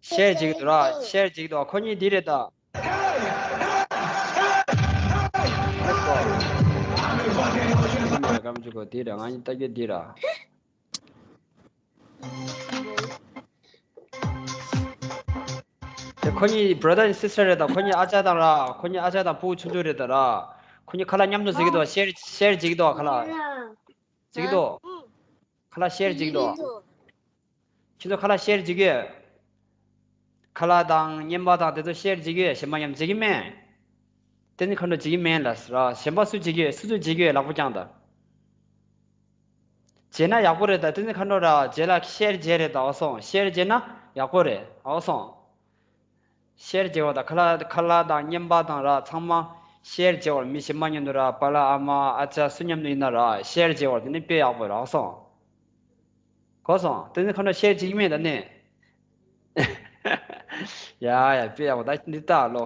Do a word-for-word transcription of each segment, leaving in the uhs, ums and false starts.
ཤེར་བྱེད་ཀྱི་འདུག་ར། ཤེར་བྱེད་ཀྱི་འདུག་ཁོ་གཉིས་འདི་རེད་ད། སྐམ་ཆུ་གོ་འདི་རེད། ང་གཉིས་ལྟ་རྒྱུ་འདི་ར། དེ་ཁོ་གཉིས་brother and sister རེད་ད། ཁོ་གཉིས་ཨ་ཅག་དང་ར། ཁོ་གཉིས་ཨ་ཅག་དང་ཕྲུ་གུ་ཆུང་ཆུང་རེད་ད་ར། ཁོ་གཉིས་ཁ་ལག་མཉམ་དུ་བཟས་ཀྱི་འདུག་ཤེར་ཤེར་བྱེད་ཀྱི་འདུག་ཁ་ལག་བཟས་ཀྱི་འདུག་ཁ་ལག་ཤེར་བྱེད་ཀྱི་འདུག་ཁྱེད་ཚོ་ཁ་ལག་ཤེར་བྱེད་ཀྱི་ཡོད། ཁ་ལག་དང་རྔན་པ་དང་དེ་ཚོ་ཤེར་བྱེད་ཀྱི་ཡོད། གཞན་པ་མཉམ་བྱེད་ཀྱི་མེད། དེ་ནི་ཁ་འགྲོ་བྱེད་ཀྱི་མེད་ལ་ར། གཞན་པ་སུ་བྱེད་ཀྱི་ཡོད། སུ་ཚོ་བྱེད་ཀྱི་ཡོད། ལག་པ་བརྐྱངས་དང་། བྱས་ན་ཡག་པོ་རེད་ད། དེ་ནི་ཁ་འགྲོ་ར། རྗེས་ལ་ཤེར་བྱས་རེད་ད། འོ་སོང་། ཤེར་བྱས་ན་ཡག་པོ་རེད། འོ་སོང་། ཤེར་བྱས་པ་དང་ཁ་ལག་ཁ་ལག་དང་རྔན་པ་དང་ར་ཚང་མ་ཤེར་བྱས་པ། མི་གཞན་པ་མཉམ་དུ་ར། པཱ་ལགས་ཨ་མ་ཨ་ཅག་སུ་མཉམ་དུ་ཡིན་ན་ར་ཤེར་བྱས་པ་དེ་ནི་དཔེ་ཡག་པོ་རེད། འོ་སོང་། གོ་སོང་། དེ་ནི་ཁ་འགྲོ་ཤེར་བྱེད་ཀྱི་མེད་ད་ནི། ཡ་ཡ་དཔེ་ཡག་པོ་ད་འདི་ལྟ་ལོ།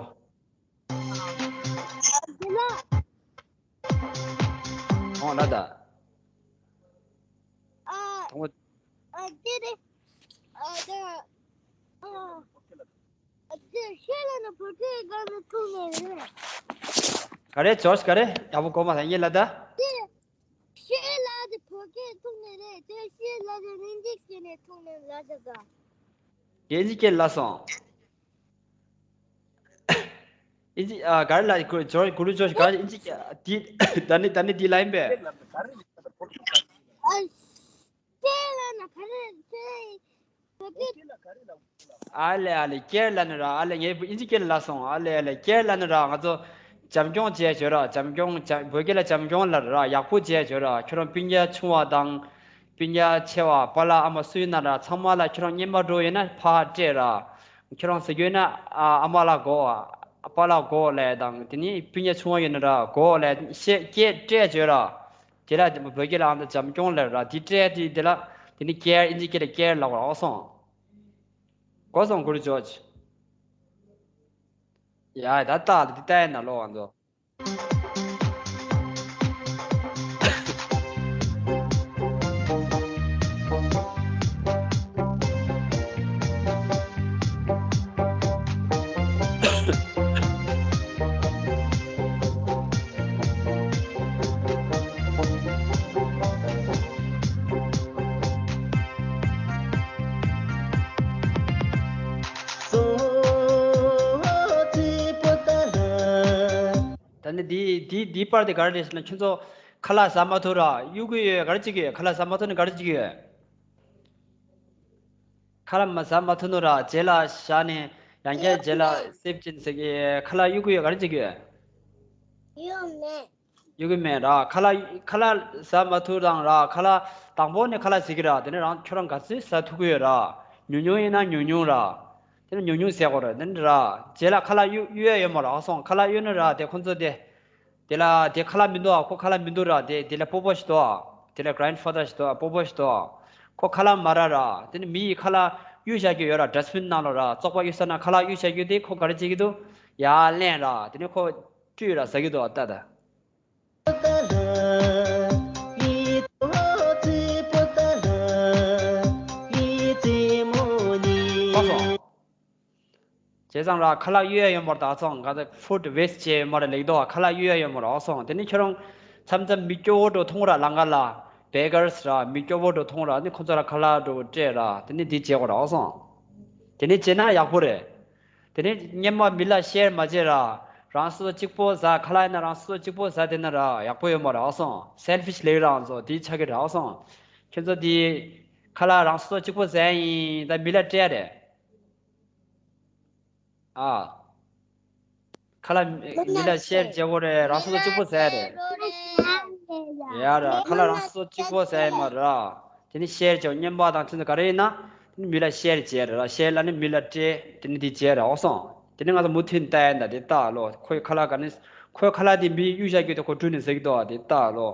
འོང་ལ་ད། ཨ། དང་པོ། ཨ་དེ་རེད། ཨ་དེ། ཨ་དེ་ཤེས་ལ་ནི་བོད་སྐད་སྒང་ནས་ཐུག་ནས་རེད། ག་རེ་ཇོརྗ་ག་རེ་ཡག་པོ་གོ་མ་སོང་ངས་ལ་ད། དེ་ཤེས་ལ་དེ་བོད་སྐད་ཐུག་ནས་རེད། དེ་ཤེས་ལ་དེ་དབྱིན་ཇི་སྐད་ནས་ཐུག་ནས་ལ་ད་ག་དབྱིན་ཇི་སྐད་ལ་སོང་། ཨིན་ཇི། ཨ། ག་རེ་ལ་གུ་ཇོ་གུ་རུ་ཇོ་ག་རེ་ཨིན་ཇི་སྐད་འདི། ད་ནི་ད་ནི་འདི་ལ་ཡིན་པས། ཨ་ལས་ཨ་ལས་ཀེར་ལ་ནི་ར། ཨ་ལས་ངས་ཨིན་ཇི་སྐད་ལ་སོང་། ཨ་ལས་ཨ་ལས་ཀེར་ལ་ནི་ར། ང་ཚོ་བྱམས་སྐྱོང་བྱས་བྱོས་ར། བྱམས་སྐྱོང་བྱ་བོད་སྐད་ལ་བྱམས་སྐྱོང་ལ་ར། ཡག་པོ་བྱས་བྱོས་ར། ཁྱོད་རང་སྤུན་ཀྱག་ཆུང་བ་དང་སྤུན་ཀྱག་ཆེ་བ་པཱ་ལགས་ཨ་མ་སུ་ཡིན་ན་ར་ཚང་མ་ལ་ཁྱོད་རང་རྔན་པ་འགྲོ་ཡོད་ན་ཕར་སྤྲད་ར། ཁྱོད་རང་ཟེར་རྒྱུ་ཡོད་ན་ཨ་ཨ་མ་ལགས་གོ། པཱ་ལགས་གོ་ལབ་དང་། དེ་ནི་སྤུན་ཀྱག་ཆུང་བ་ཡོད་ན་ར་གོ་ལབ་བཤད་སྐད་སྤྲད་བྱོས་ར། དེ་ལ་བོད་སྐད་ལ་ཨང་ད་བྱམས་སྐྱོང་ལབ་ར། དེ་སྤྲད་དེ་དེ་ལ་དེ་ནི་ཀེར་ཨིན་ཇི་སྐད་ལ་ཀེར་ལབ་པ་ར། འོ་སོང་། གོ་སོང་གུ་རུ་ཇོརྗ། ཡ་ད་ལྟ་དེ་ལྟ་ཡིན་ན་ལོ་ཨང་ཚོ། ད་ནི་འདི་འདི་འདིའི་པར་དེ་ག་རེ་རེད་ཟེར་ན། ཁྱོད་ཚོ་ཁ་ལག་ཟ་མ་ཐུབ་ར་གཡུག་གི་ཡོད། ག་རེ་བྱེད་ཀྱི་ཡོད། ཁ་ལག་ཟ་མ་ཐུབ་ནི་ག་རེ་བྱེད་ཀྱི་ཡོད། ཁ་ལག་མ་ཟ་མ་ཐུབ་ནོ་ར་རྗེས་ལ་བཞག་ནས་ཡང་བསྐྱར་རྗེས་ལ་སེབ་ཅིན་ཟེར་གི། ཁ་ལག་གཡུག་གི་ཡོད། ག་རེ་བྱེད་ཀྱི་ཡོད། གཡུག་མེད། གཡུག་གི་མེད་ར། ཁ་ལག་ཁ་ལག་ཟ་མ་ཐུབ་རང་ར། ཁ་ལག་དང་པོ་ནས་ཁ་ལག་ཟེར་གི་ར། དེ་ནས་རང་ཁྱོད་རང་ག་ཚོད་ཟ་ཐུབ་ཀྱི་ཡོད་ར། ཉུང་ཉུང་ཡིན་ན་ཉུང་ཉུང་ར། དེ་ནས་ཉུང་ཉུང་ཟེར་དགོས་ར། དེ་ནས་ར་རྗེས་ལ་ཁ་ལག་གཡུག་གཡུག་ཡ་ཡོད་མ་ར། སོང་ཁ་ལག་གཡུག་ནི་ར་དེ་ཁོ་ཚོ་དེ། དེ་ལ་དེ་ཁ་ལག་མི་འདུག་ཨ། ཁོ་ཁ་ལག་མི་འདུག་ར། དེ་དེ་ལ་སྤོ་བོ་ཞིག་འདུག་ཨ། དེ་ལ་grandfather ཞིག་འདུག་ཨ། སྤོ་བོ་ཞིག་འདུག་ཨ། ཁོ་ཁ་ལག་མ་རག་ར། དེ་ནི་མི་ཡི་ཁ་ལག་གཡུག་བཞག་རྒྱུ་ཡོད་ར། dustbin ནང་ལོགས་ར། བཙོག་པ་གཡུག་ས་ན་ཁ་ལག་གཡུག་བཞག་རྒྱུ་དེ་ཁོ་ག་རེ་བྱེད་ཀྱི་འདུག་ཡར་ལེན་ར། དེ་ནི་ཁོ་བཀྲུས་ར་ཟ་གི་འདུག་ཨ། ལྟ་ད། བྱས་ཙང་ར་ཁ་ལག་གཡུག་ཡ་ཡོད་མ་རེད་ད། ཨ་ཚོང་ག་ཚོད་food waste བྱས་ཡོད་མ་རེད་ལེགས་དོ། ཁ་ལག་གཡུག་ཡ་ཡོད་མ་རེད། ཨ་ཚོང་དེ་ནི་ཁྱོད་རང་མཚམས་མཚམས་མི་སྐྱོ་བོ་འགྲོ་མཐོང་ར། ལམ་ཁ་ལ་beggars ར་མི་སྐྱོ་བོ་འགྲོ་མཐོང་ར། ནི་ཁོ་ཚོ་ར་ཁ་ལག་འགྲོ་སྤྲད་ར། དེ་ནི་འདི་བྱེད་དགོས་ར། ཨ་ཚོང་དེ་ནི་བྱས་ན་ཡག་པོ་རེད། དེ་ནི་སྔོན་མ་མི་ལ་ཤེར་མ་བྱེད་ར། རང་སོ་སོ་གཅིག་པོ་ཟ། ཁ་ལག་ཡིན་ན་རང་སོ་སོ་གཅིག་པོ་ཟ། དེ་ན་ར་ཡག་པོ་ཡོད་མ་རེད། ཨ་སོང་selfish ལེགས་རང་ཚོ་དེ་ཆགས་ཀྱི་རེད། ཨ་སོང་ཁྱོད་ཚོ་དེ་ཁ་ལག་རང་སོ་སོ་གཅིག་པོ་ཟ་ཡིན་ད་མི་ལ་སྤྲད་རེད། ཨ། ཁ་ལག་མི་ལ་ཤེར་བྱེད་དགོས་རེད། རང་སོ་སོ་གཅིག་པོ་ཟ་རེད། ཡ་ར་ཁ་ལག་རང་སོ་སོ་གཅིག་པོ་ཟ་ཡིན་མ་རེད། དེ་ནི་ཤེར་བྱེད་སྔོན་མ་དང་ཁྱོད་ཚོ་ག་རེ་ཡིན་ན། དེ་ནི་མི་ལ་ཤེར་བྱེད་རེད་ར། ཤེར་ལ་ནི་མི་ལ་སྤྲད། དེ་ནི་དེ་བྱེད་རེད། ཨོ་སོང་། དེ་ནི་ང་ཚོ་མུ་མཐུད་ལྟ་ཡ་ད་དེ་ལྟ་ལོ། ཁོའི་ཁ་ལག་ག་ནི། ཁོའི་ཁ་ལག་དེ་མི་གཡུག་བཞག་རྒྱུ་དེ་ཁོ་བཀྲུས་ནས་ཟ་གི་འདུག་ཨ། དེ་ལྟ་ལོ།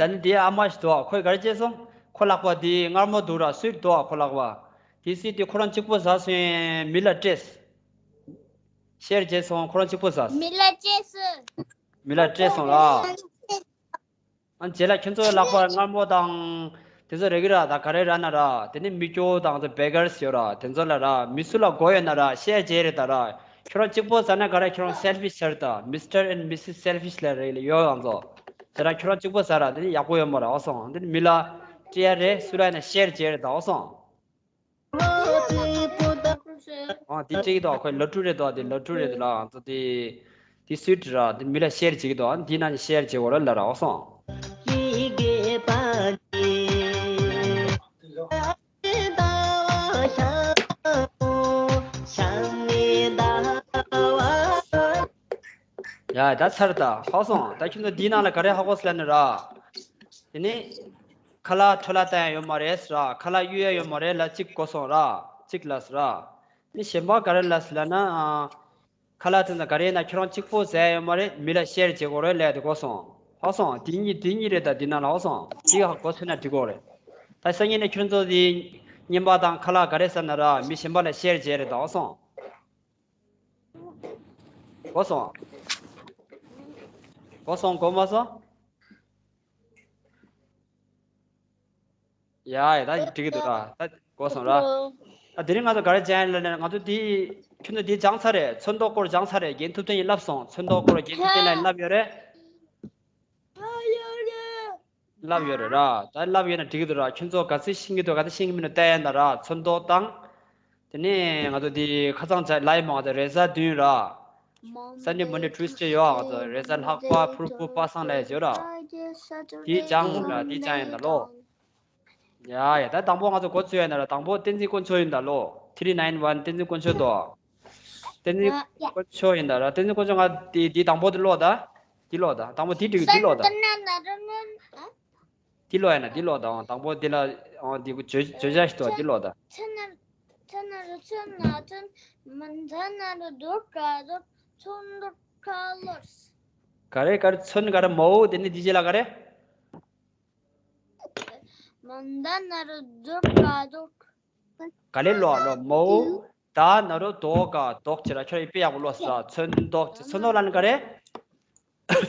ད་ནི་དེའི་ཨ་མ་ཞིག་འདུག་ཁོས་ག་རེ་བྱས་སོང་། ཁོ་ལག་པ་དེ་མངར་མོ་འདུག་ར་སུའིཊ་འདུག་ཁོ་ལག་པ། དེ་སུའིཊ་དེ་ཁོ་རང་གཅིག་པོ་ཟ་སོང་། མི་ལ་སྤྲད། ཤེར་བྱས་སོང་ཁོ་རང་གཅིག་པོ་ཟ། མི་ལ་སྤྲད་སོང་། མི་ལ་སྤྲད་སོང་ར། ཨ་རྗེས་ལ་ཁྱོད་ཚོའི་ལག་པར་མངར་མོ་དང་། དེ་ཚོ་རེག་གི་ར་ད་ག་རེ་ར་ན་ར། དེ་ནི་མི་སྐྱོ་དང་ཚོ་བེ་གར་སི་ཡོད་ར། དེ་ཚོ་ལ་ར་མི་སུ་ལ་དགོས་ཡོད་ན་ར་ཤེར་བྱེད་རེད་ད་ར། ཁྱོད་རང་གཅིག་པོ་ཟ་ན་ག་ར་ཁྱོད་རང་སེལ་ཕིཤ་ཟེར་ད། མི་སི་ཊར་ཨེན་མི་སི་སི་སེལ་ཕིཤ་ལ་རེད་ལ་ཡོད་ང་ཚོ། དེ་ར་ཁྱོད་རང་གཅིག་པོ་ཟ་ར་དེ་ནི་ཡག་པོ་ཡོད་མ་ར་ཨོ་སོང་། དེ་ནི་མི་ལ་སྤྲད་ཡ་རེད། སུ་ར་ཡིན་ན་ཤེར་བྱེད་རེད་ད་ཨོ་སོང་། ཨ་དེ་སྤྲད་ཀྱི་འདུག་ཁོས་ལོ་ཊ་རི་རེད་འདུག་དེ་ལོ་ཊ་རི་རེད་འདུག་ལ་ང་ཚོ་དེ། དེ་སུའིཊ་ར་དེ་མི་ལ་ཤེར་བྱེད་ཀྱི་འདུག་ཨ་དེ་ནང་ནས་ཤེར་བྱེད་དགོས་ར་ལ་ར་ཨོ་སོང་། ཡ་ད་ཚར་ད་ཧ་སོང་། ད་ཁྱོད་ཚོ་འདིའི་ནང་ལ་ག་རེ་ཧ་གོ་སོང་ལབ་ན་ར། དེ་ནི། ཁ་ལག་འཕྲོ་བརླག་བཏང་ཡ་ཡོད་མ་རེད་ཟེར་ར། ཁ་ལག་གཡུག་ཡ་ཡོད་མ་རེད་ལབ་གཅིག་གོ་སོང་ར། གཅིག་ལབ་ཟེར་ར། ནི་གཞན་པ་ག་རེ་ལབ་ཟེར་ལབ་ན། ཁ་ལག་དེ་ཚོ་ག་རེ་ཡིན་ན་ཁྱོད་རང་གཅིག་པོ་ཟ་ཡ་ཡོད་མ་རེད། མི་ལ་ཤེར་བྱེད་དགོས་རེད་ལབ་དེ་གོ་སོང་། ཧ་སོང་། དེ་གཉིས་དེ་གཉིས་རེད་ད་འདི་ནང་ལ་ཧ་སོང་། དེ་ཧ་གོ་ཐུབ་ན་འགྲིག་གོ་རེད། ད་སང་ཉིན་ནས་ཁྱོད་ཚོ་དེ་རྔན་པ་དང་ཁ་ལག་ག་རེ་ཟ་ན་ར་མི་གཞན་པ་ལ་ཤེར་བྱེད་རེད་ད་ཧ་སོང་། གོ་སོང་། གོ་སོང་། གོ་མ་སོང་། ཡ་ཡ་ད་འགྲིག་གི་འདུག་ར། ད་གོ་སོང་ར། ད་དེ་རིང་ང་ཚོ་ག་རེ་སྦྱངས་ཡིན་ལབ་ན་ང་ཚོ་དེ། ཁྱོད་ཚོ་དེ་སྦྱངས་ཚར་རེད། ཚོན་མདོག་སྐོར་སྦྱངས་ཚར་རེད། རྒན་ཐུབ་བསྟན་ཡིན་ལབ་སོང་། ཚོན་མདོག་སྐོར་རྒན་ཐུབ་བསྟན་ལ་ཡིན་ལབ་ཡོད་རེད། ལབ་ཡོད་རེད་ར། ད་ལབ་ཡོད་ན་འགྲིག་གི་འདུག་ར། ཁྱོད་ཚོ་ག་ཚོད་ཤེས་ཀྱི་འདུག་ག་ཚོད་ཤེས་ཀྱི་མིན་འདུག་བལྟ་ཡ་ཡིན་ད་ར། ཚོན་མདོག་དང་། དེ་ནས་ང་ཚོ་འདི་ཁ་སང་ལབ་ཡ་མ་ང་ཚོ་རེས་གཟའ་བདུན་ར། Sunday, Monday, Tuesday ཡོད་ང་ཚོ་རེས་གཟའ་ལྷག་པ་ཕུར་བུ་པ་སངས་ལབ་ཡ་ཡོད་ར། དེ་སྦྱངས་ར་དེ་སྦྱངས་ཡིན་ད་ལོ། ཡ་ཡ་ད་དང་པོ་ང་ཚོ་འགོ་བཙུགས་ཡ་ཡིན་ད་ར། དང་པོ་བསྟན་འཛིན་དཀོན་མཆོག་ཡིན་ད་ལོ། Three nine one བསྟན་འཛིན་དཀོན་མཆོག་དོ། བསྟན་འཛིན་དཀོན་མཆོག་ཡིན་ད་ར། བསྟན་འཛིན་དཀོན་མཆོག་ང་དེ་དེ་དང་པོ་དེ་ཀློག་ད། དེ་ཀློག་ད། དང་པོ་དེ་འགྲིག་གི་དེ་ཀློག་ད། འདི་ཀློག་ཡ་ན་འདི་ཀློག་དང་། དང་པོ་འདི་ལ་ཨང་འདི་བརྗོད་བརྗོད་བྱ་ཞིག་འདུག་འདི་ཀློག་དང་། ཚོན་ན་རུ་ཚོན་ན་ཚོན། མ་འཛའ་ན་རུ་རྡོ་ཀ་རྡོ། ཚོན་མདོག་colors། ག་རེ་ག་རེ་ཚོན་ག་རེ་མའོ་དེ་ནི་འདི་རྗེས་ལ་ག་རེ། མ་འཛའ་ན་རུ་རྡོ་ཀ་རྡོ། ག་ལེ་ཀློག་ཀློག་མའོ། ད་ན་རོ་དོ་ག་དོག་ཅེས་ར། ཁྱོད་ཡིག་དཔེ་ཡག་པོ་ཀློག་ས། ཚོན་མདོག་ཅེས། ཚོན་མདོག་ལ་ནི་ག་རེ།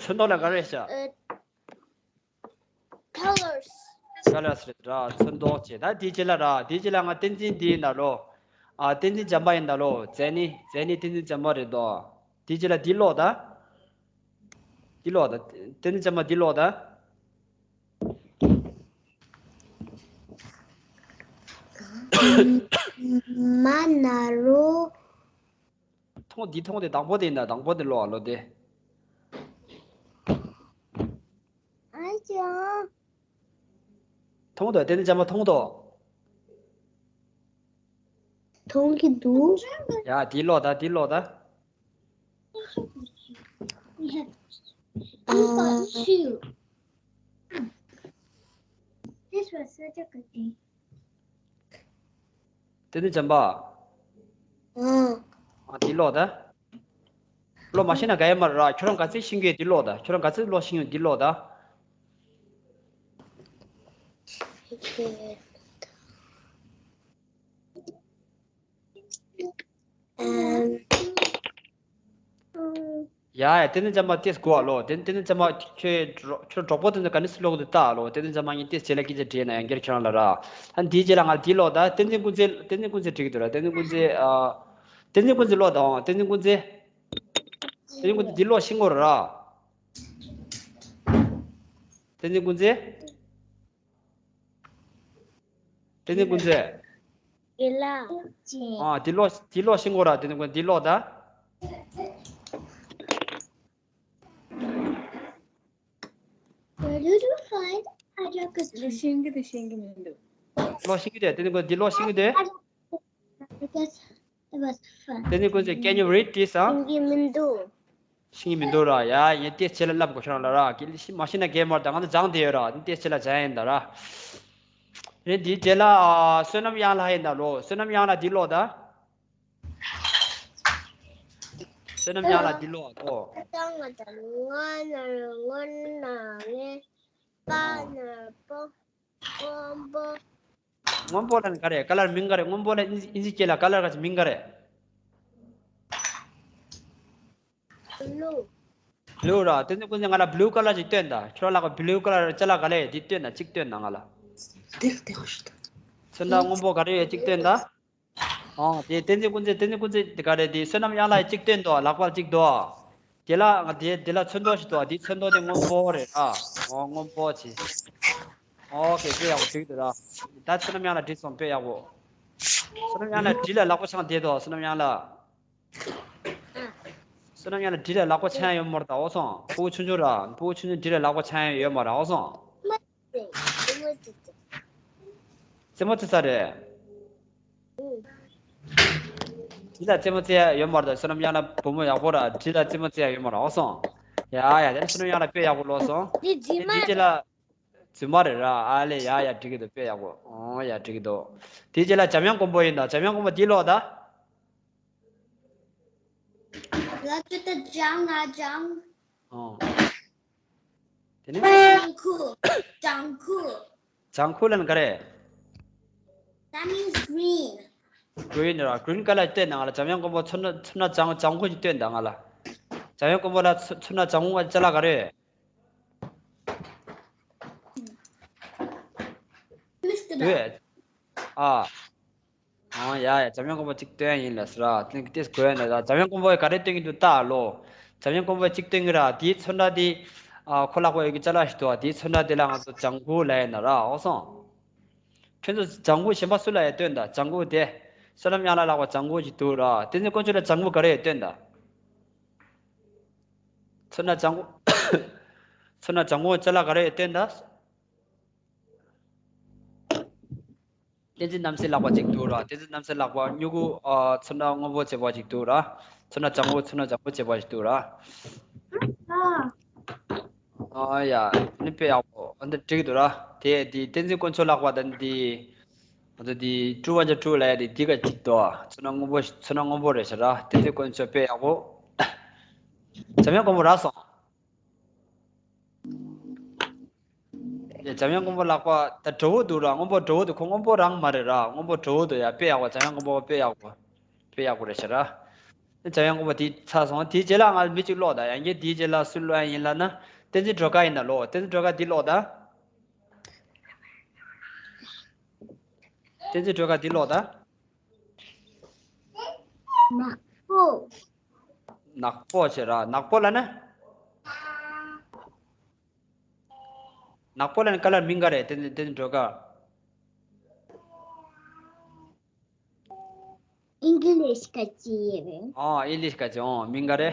ཚོན་མདོག་ལ་ག་རེ་ཤ། Colors. Colors རེད་ར། ཚོན་མདོག་ཅེས། ད་དེའི་རྗེས་ལ་ར། དེའི་རྗེས་ལ་ང་བསྟན་འཛིན་འདི་ཡིན་ད་ལོ། ཨ་བསྟན་འཛིན་བྱམས་པ་ཡིན་ད་ལོ། མཛེ་ནི་མཛེ་ནི་བསྟན་འཛིན་བྱམས་པ་རེད་དོ། དེའི་རྗེས་ལ་འདི་ཀློག་ད། འདི་ཀློག་ད། བསྟན་འཛིན་བྱམས་པ་འདི་ཀློག་ད། མ་ན་རོ། མཐོང་འདི་མཐོང་དེ་དང་པོ་དེ་ཡིན་ད། དང་པོ་དེ་ཀློག་ཨ་ལོ་དེ། ཨ་ཅང་། མཐོང་དོ། དེ་ནི་བྱམས་པ་མཐོང་དོ། མཐོང་གི་འདུག་ཡ་དེ་ཀློག་ད། དེ་ཀློག་ད། ཨ། This was such a good day. དེ་ནི་བྱམས་པ། ཨང་། ཨ་འདི་ཀློག་ད། ཀློག་མ་ཤེས་ན་ག་ཡེ་མ་རེད་ར། ཁྱོད་རང་ག་ཚོད་ཤེས་ཀྱི་འདི་ཀློག་ད། ཁྱོད་རང་ག་ཚོད་ཀློག་ཤེས་ཀྱི་འདི་ཀློག་ད། ཨང་། ཡ་ཡ་དེ་ནི་བྱམས་པ་ཏེས་གོ་ཨ་ལོ། དེ་དེ་ནི་བྱམས་པ་ཁྱོད་གྲོགས་ཁྱོད་གྲོགས་པོ་དེ་ཚོ་ག་ནས་སུ་ལོག་འདུག་ལྟ་ཨ་ལོ། དེ་ནི་བྱམས་པ་ངས་ཏེས་རྗེས་ལ་སྐད་ཆ་དྲིས་ན་ཡང་སྒེར་ཁྱོད་རང་ལ་ར། ཨ་འདིའི་རྗེས་ལ་ང་འདི་ཀློག་ད། བསྟན་འཛིན་ཀུན་མཛེས། བསྟན་འཛིན་ཀུན་མཛེས་འགྲིག་འདུག་ར། བསྟན་འཛིན་ཀུན་མཛེས། ཨ། བསྟན་འཛིན་ཀུན་མཛེས་ཀློག་དང་། བསྟན་འཛིན་ཀུན་མཛེས། བསྟན་འཛིན་ཀུན་མཛེས་འདི་ཀློག་ཤེས་ཀྱི་ཡོད་རེད་ར། བསྟན་འཛིན་ཀུན་མཛེས། བསྟན་འཛིན་ཀུན་མཛེས། ཡིན་ལ། ཨ་འདི་ཀློག་འདི་ཀློག་ཤེས་ཀྱི་ཡོད་ར། བསྟན་འཛིན་ཀུན་འཛེས་འདི་ཀློག་ད། Where did you find Ajakas? ལོ་ཤེས་ཀྱི་འདུག་ཤེས་ཀྱི་མི་འདུག་ལོ་ཤེས་ཀྱི་འདུག་དེ་ནི་ཀུན་འདི་ལོ་ཤེས་ཀྱི་འདུག Because it was fun. དེ་ནི་ཀུན་གྱིས་can you read this? ཨང་། ཤེས་ཀྱི་མི་འདུག་ཤེས་ཀྱི་མི་འདུག་ར། ཡ་ཡིན་ཏེ་ཆེ་ལ་ལབ་དགོས་ཤོག་རང་ལ་ར། གི་ཤི་མ་ཤེས་ན་རྒན་མར་ད་ང་ཚོ་སྦྱངས་བསྡད་ཡོད་ར། དེ་ཏེ་ཆེ་ལ་སྦྱངས་ཡིན་ད་ར། རེད་འདིའི་རྗེས་ལ་ཨ་བསོད་ནམས་གཡང་ལྷ་ཡིན་ད་ལོ། བསོད་ནམས་གཡང་ལྷ་འདི་ཀློག་ད། བསོད་ནམས་གཡང་ལྷ་འདི་ཀློག་ཨ་ལོ། ང་དང་ང་ན་ང་ན་ངས། ཀ་ནག་པོ། སྔོན་པོ། སྔོན་པོ་ལ་ནི་ག་རེ། ཀ་ལར་མིང་ག་རེ། སྔོན་པོ་ལ་ཨིན་ཇི་ཨིན་ཇི་སྐད་ལ་ཀ་ལར་ག་ཅི་མིང་ག་རེ། བླུ། བླུ་ར། དེ་ནི་ཀུན་གྱིས་ང་ལ་བླུ་ཀ་ལར་ཅིག་སྟོན་དང་། ཁྱོད་ལ་ག་བླུ་ཀ་ལར་ཅ་ལག་ག་ལེ་འདི་སྟོན་དང་། གཅིག་སྟོན་དང་ང་ལ། འདིར་བལྟས་ཤོག་དང་། ཚོན་མདོག་སྔོན་པོ་ག་རེ་ཡོད་གཅིག་སྟོན་དང་། ཨོ་དེ་བསྟན་འཛིན་ཀུན་གྱིས། བསྟན་འཛིན་ཀུན་གྱིས་དེ་ག་རེ། དེ་བསོད་ནམས་གཡང་ལགས་གཅིག་སྟོན་དང་། ལག་པ་གཅིག་དང་། དེ་ལ་ང་དེ་དེ་ལ་ཚོན་མདོག་ཞིག་དང་། དེ་ཚོན་མདོག་དེ་སྔོན་པོ་རེད་ར། ཨོ་སྔོན་པོ་ཆེ། ཨོ་ཁེ། དཔེ་ཡག་པོ་འགྲིག་འདུག་ར། ད་བསོད་ནམས་གཡང་ལགས་བྲིས་སོང་། དཔེ་ཡག་པོ། བསོད་ནམས་གཡང་ལགས་བྲིས་ལ་ལག་པ་འཆང་བསྡད་དང་། བསོད་ནམས་གཡང་ལགས། བསོད་ནམས་གཡང་ལགས་བྲིས་ལ་ལག་པ་འཆང་ཡ་ཡོད་མ་རེད་ད། འོ་སོང་། སྤུ་གུ་ཆུང་ཆུང་ར། སྤུ་གུ་ཆུང་ཆུང་བྲིས་ལ་ལག་པ་འཆང་ཡ་ཡོད་མ་རེད། འོ་སོང་། རྩེད་མོ་རྩེ་ས་རེད། བྲིས་ལ་རྩེད་མོ་རྩེ་ཡ་ཡོད་མ་རེད་ད། བསོད་ནམས་གཡང་ལགས་བུ་མོ་ཡག་པོ་ར། བྲིས་ལ་རྩེད་མོ་རྩེ་ཡ་ཡོད་མ་རེད། འོ་སོང་། ཡ་ཡ། དེ་ནི་བསོད་ནམས་གཡང་ལགས་དཔེ་ཡག་པོ་ཀློག་སོང་། དེ་རྗེས་མ་དེ་རྗེས་ལ། རྫུན་མ་རེད་ར། ཨ་ལེ། ཡ་ཡ། འགྲིག་གི་འདུག་དཔེ་ཡག་པོ། ཨོ་ཡ། འགྲིག་གི་འདུག་དེའི་རྗེས་ལ་འཇམ་དབྱངས་མགོན་པོ་ཡིན་ད། འཇམ་དབྱངས་མགོན་པོ་འདི་ཀློག་ད། ལ་ཏུ་ཏ་ལྗང་ང་ལྗང་། ཨོ། དེ་ནས། ལྗང་ཁུ། ལྗང་ཁུ། ལྗང་ཁུ་ལབ་ན་ག་རེ། That means green. Green ར། green color སྟོན་དང་ང་ལ། འཇམ་དབྱངས་མགོན་པོ་ཚོན་སྣ་ཚོན་སྣ་ལྗང་ལྗང་ཁུ་ཞིག་སྟོན་དང་ང་ལ། འཇམ་དབྱངས་མགོན་པོ་ལ་ཚོན་སྣ་ལྗང་ཁུ་ཅ་ལག་ག་རེ། ཨ། ཨ་ཡ་ཡ། འཇམ་དབྱངས་མགོན་པོ་གཅིག་སྟོན་ཡིན་ལ་ཟེར་ར། དེ་དེ་གོ་ཡ་ན་ད། འཇམ་དབྱངས་མགོན་པོས་ག་རེ་སྟོན་གྱི་འདུག་ལྟ་ལོ། འཇམ་དབྱངས་མགོན་པོས་གཅིག་སྟོན་གྱི་ར། དེའི་ཚོན་ཁྲ་དེ། ཨ། ཁོ་ལག་པ་ཡོད་ཀྱི་ཅ་ལག་ཞིག་འདུག་དེའི་ཚོན་ཁྲ་དེ་ལ་ང་ཚོ་ལྗང་ཁུ་ལབ་ཡ་ན་ར། འོ་སོང་། ཁྱོད་ཚོ་ལྗང་ཁུ་གཞན་པ་སུ་ལ་ཡ་སྟོན་ད། ལྗང་ཁུ་དེ། བསོད་ནམས་གཡང་ལགས་ལག་པ་ལྗང་ཁུ་ཞིག་འདུག་ར། བསྟན་འཛིན་དཀོན་མཆོག་ལ་ལྗང་ཁུ་ག་རེ་ཡ་སྟོན་ད། ཚོན་སྣ་ལྗང་ཁུ། ཚོན་སྣ་ལྗང་ཁུ་ཅ་ལག་ག་རེ་ཡ་སྟོན་ད། བསྟན་འཛིན་རྣམ་སྲས་ལག་པ་གཅིག་འདུག་ར། བསྟན་འཛིན་རྣམ་སྲས་ལག་པ་མྱུ་གུ། ཨ། ཚོན་ཁྲ་སྔོན་པོ་བྱས་པ་ཞིག་འདུག་ར། ཚོན་ཁྲ་ལྗང་ཁུ། ཚོན་ཁྲ་ལྗང་ཁུ་བྱས་པ་ཞིག་འདུག་ར། ཨ་ཡ། ནི་དཔེ་ཡག་པོ། ཨ། འདི་འགྲིག་འདུག་ར། དེ་དེ་བསྟན་འཛིན་དཀོན་མཆོག་ལག་པ་དང་འདི། ང་ཚོ་འདི་ཀྲུ་བ་ཅ་ཀྲུ་ལབ་ཡ་དེ་འདི་ག་གཅིག་འདུག་ཚོན་ཁྲ་སྔོན་པོ། ཚོན་ཁྲ་སྔོན་པོ་རེད་ཤག་ར། བསྟན་འཛིན་དཀོན་མཆོག་དཔེ་ཡག་པོ། འཇམ་དབྱངས་མགོན་པོ་རག་སོང་། ཡ། འཇམ་དབྱངས་མགོན་པོ་ལག་པ་ད་དྲོ་བོ་འདུག་ར། སྔོན་པོ་དྲོ་བོ་འདུག་ཁོ་སྔོན་པོ་རང་མ་རེད་ར། སྔོན་པོ་དྲོ་བོ་འདུག་ཡ། དཔེ་ཡག་པོ། འཇམ་དབྱངས་མགོན་པོ་དཔེ་ཡག་པོ། དཔེ་ཡག་པོ་རེད་ཤག་ར། འཇམ་དབྱངས་མགོན་པོ་དེ་ཚར་སོང་། དེའི་རྗེས་ལ་ང་མི་གཅིག་ཀློག་ད། ཡང་བསྐྱར་དེའི་རྗེས་ལ་སུ་ཀློག་ཡ་ཡིན་ལབ་ན། བསྟན་འཛིན་སྒྲོལ་དཀར་ཡིན་ན་ཀློག་བསྟན་འཛིན་སྒྲོལ་དཀར་འདི་ཀློག་ད། བསྟན་འཛིན་སྒྲོལ་དཀར་འདི་ཀློག་ད། ནག་པོ། ནག་པོ་བྱས་ར། ནག་པོ་ལབ་ན། ནག་པོ་ལབ་ན་ཀ་ལར་མིང་ག་རེ། བསྟན་འཛིན་སྒྲོལ་དཀར། ཨིང་ལིཤ་ག་ཅི་ཡིན། ཨོ་ཨིང་ལིཤ་ག་ཅི། ཨོ་མིང་ག་རེ།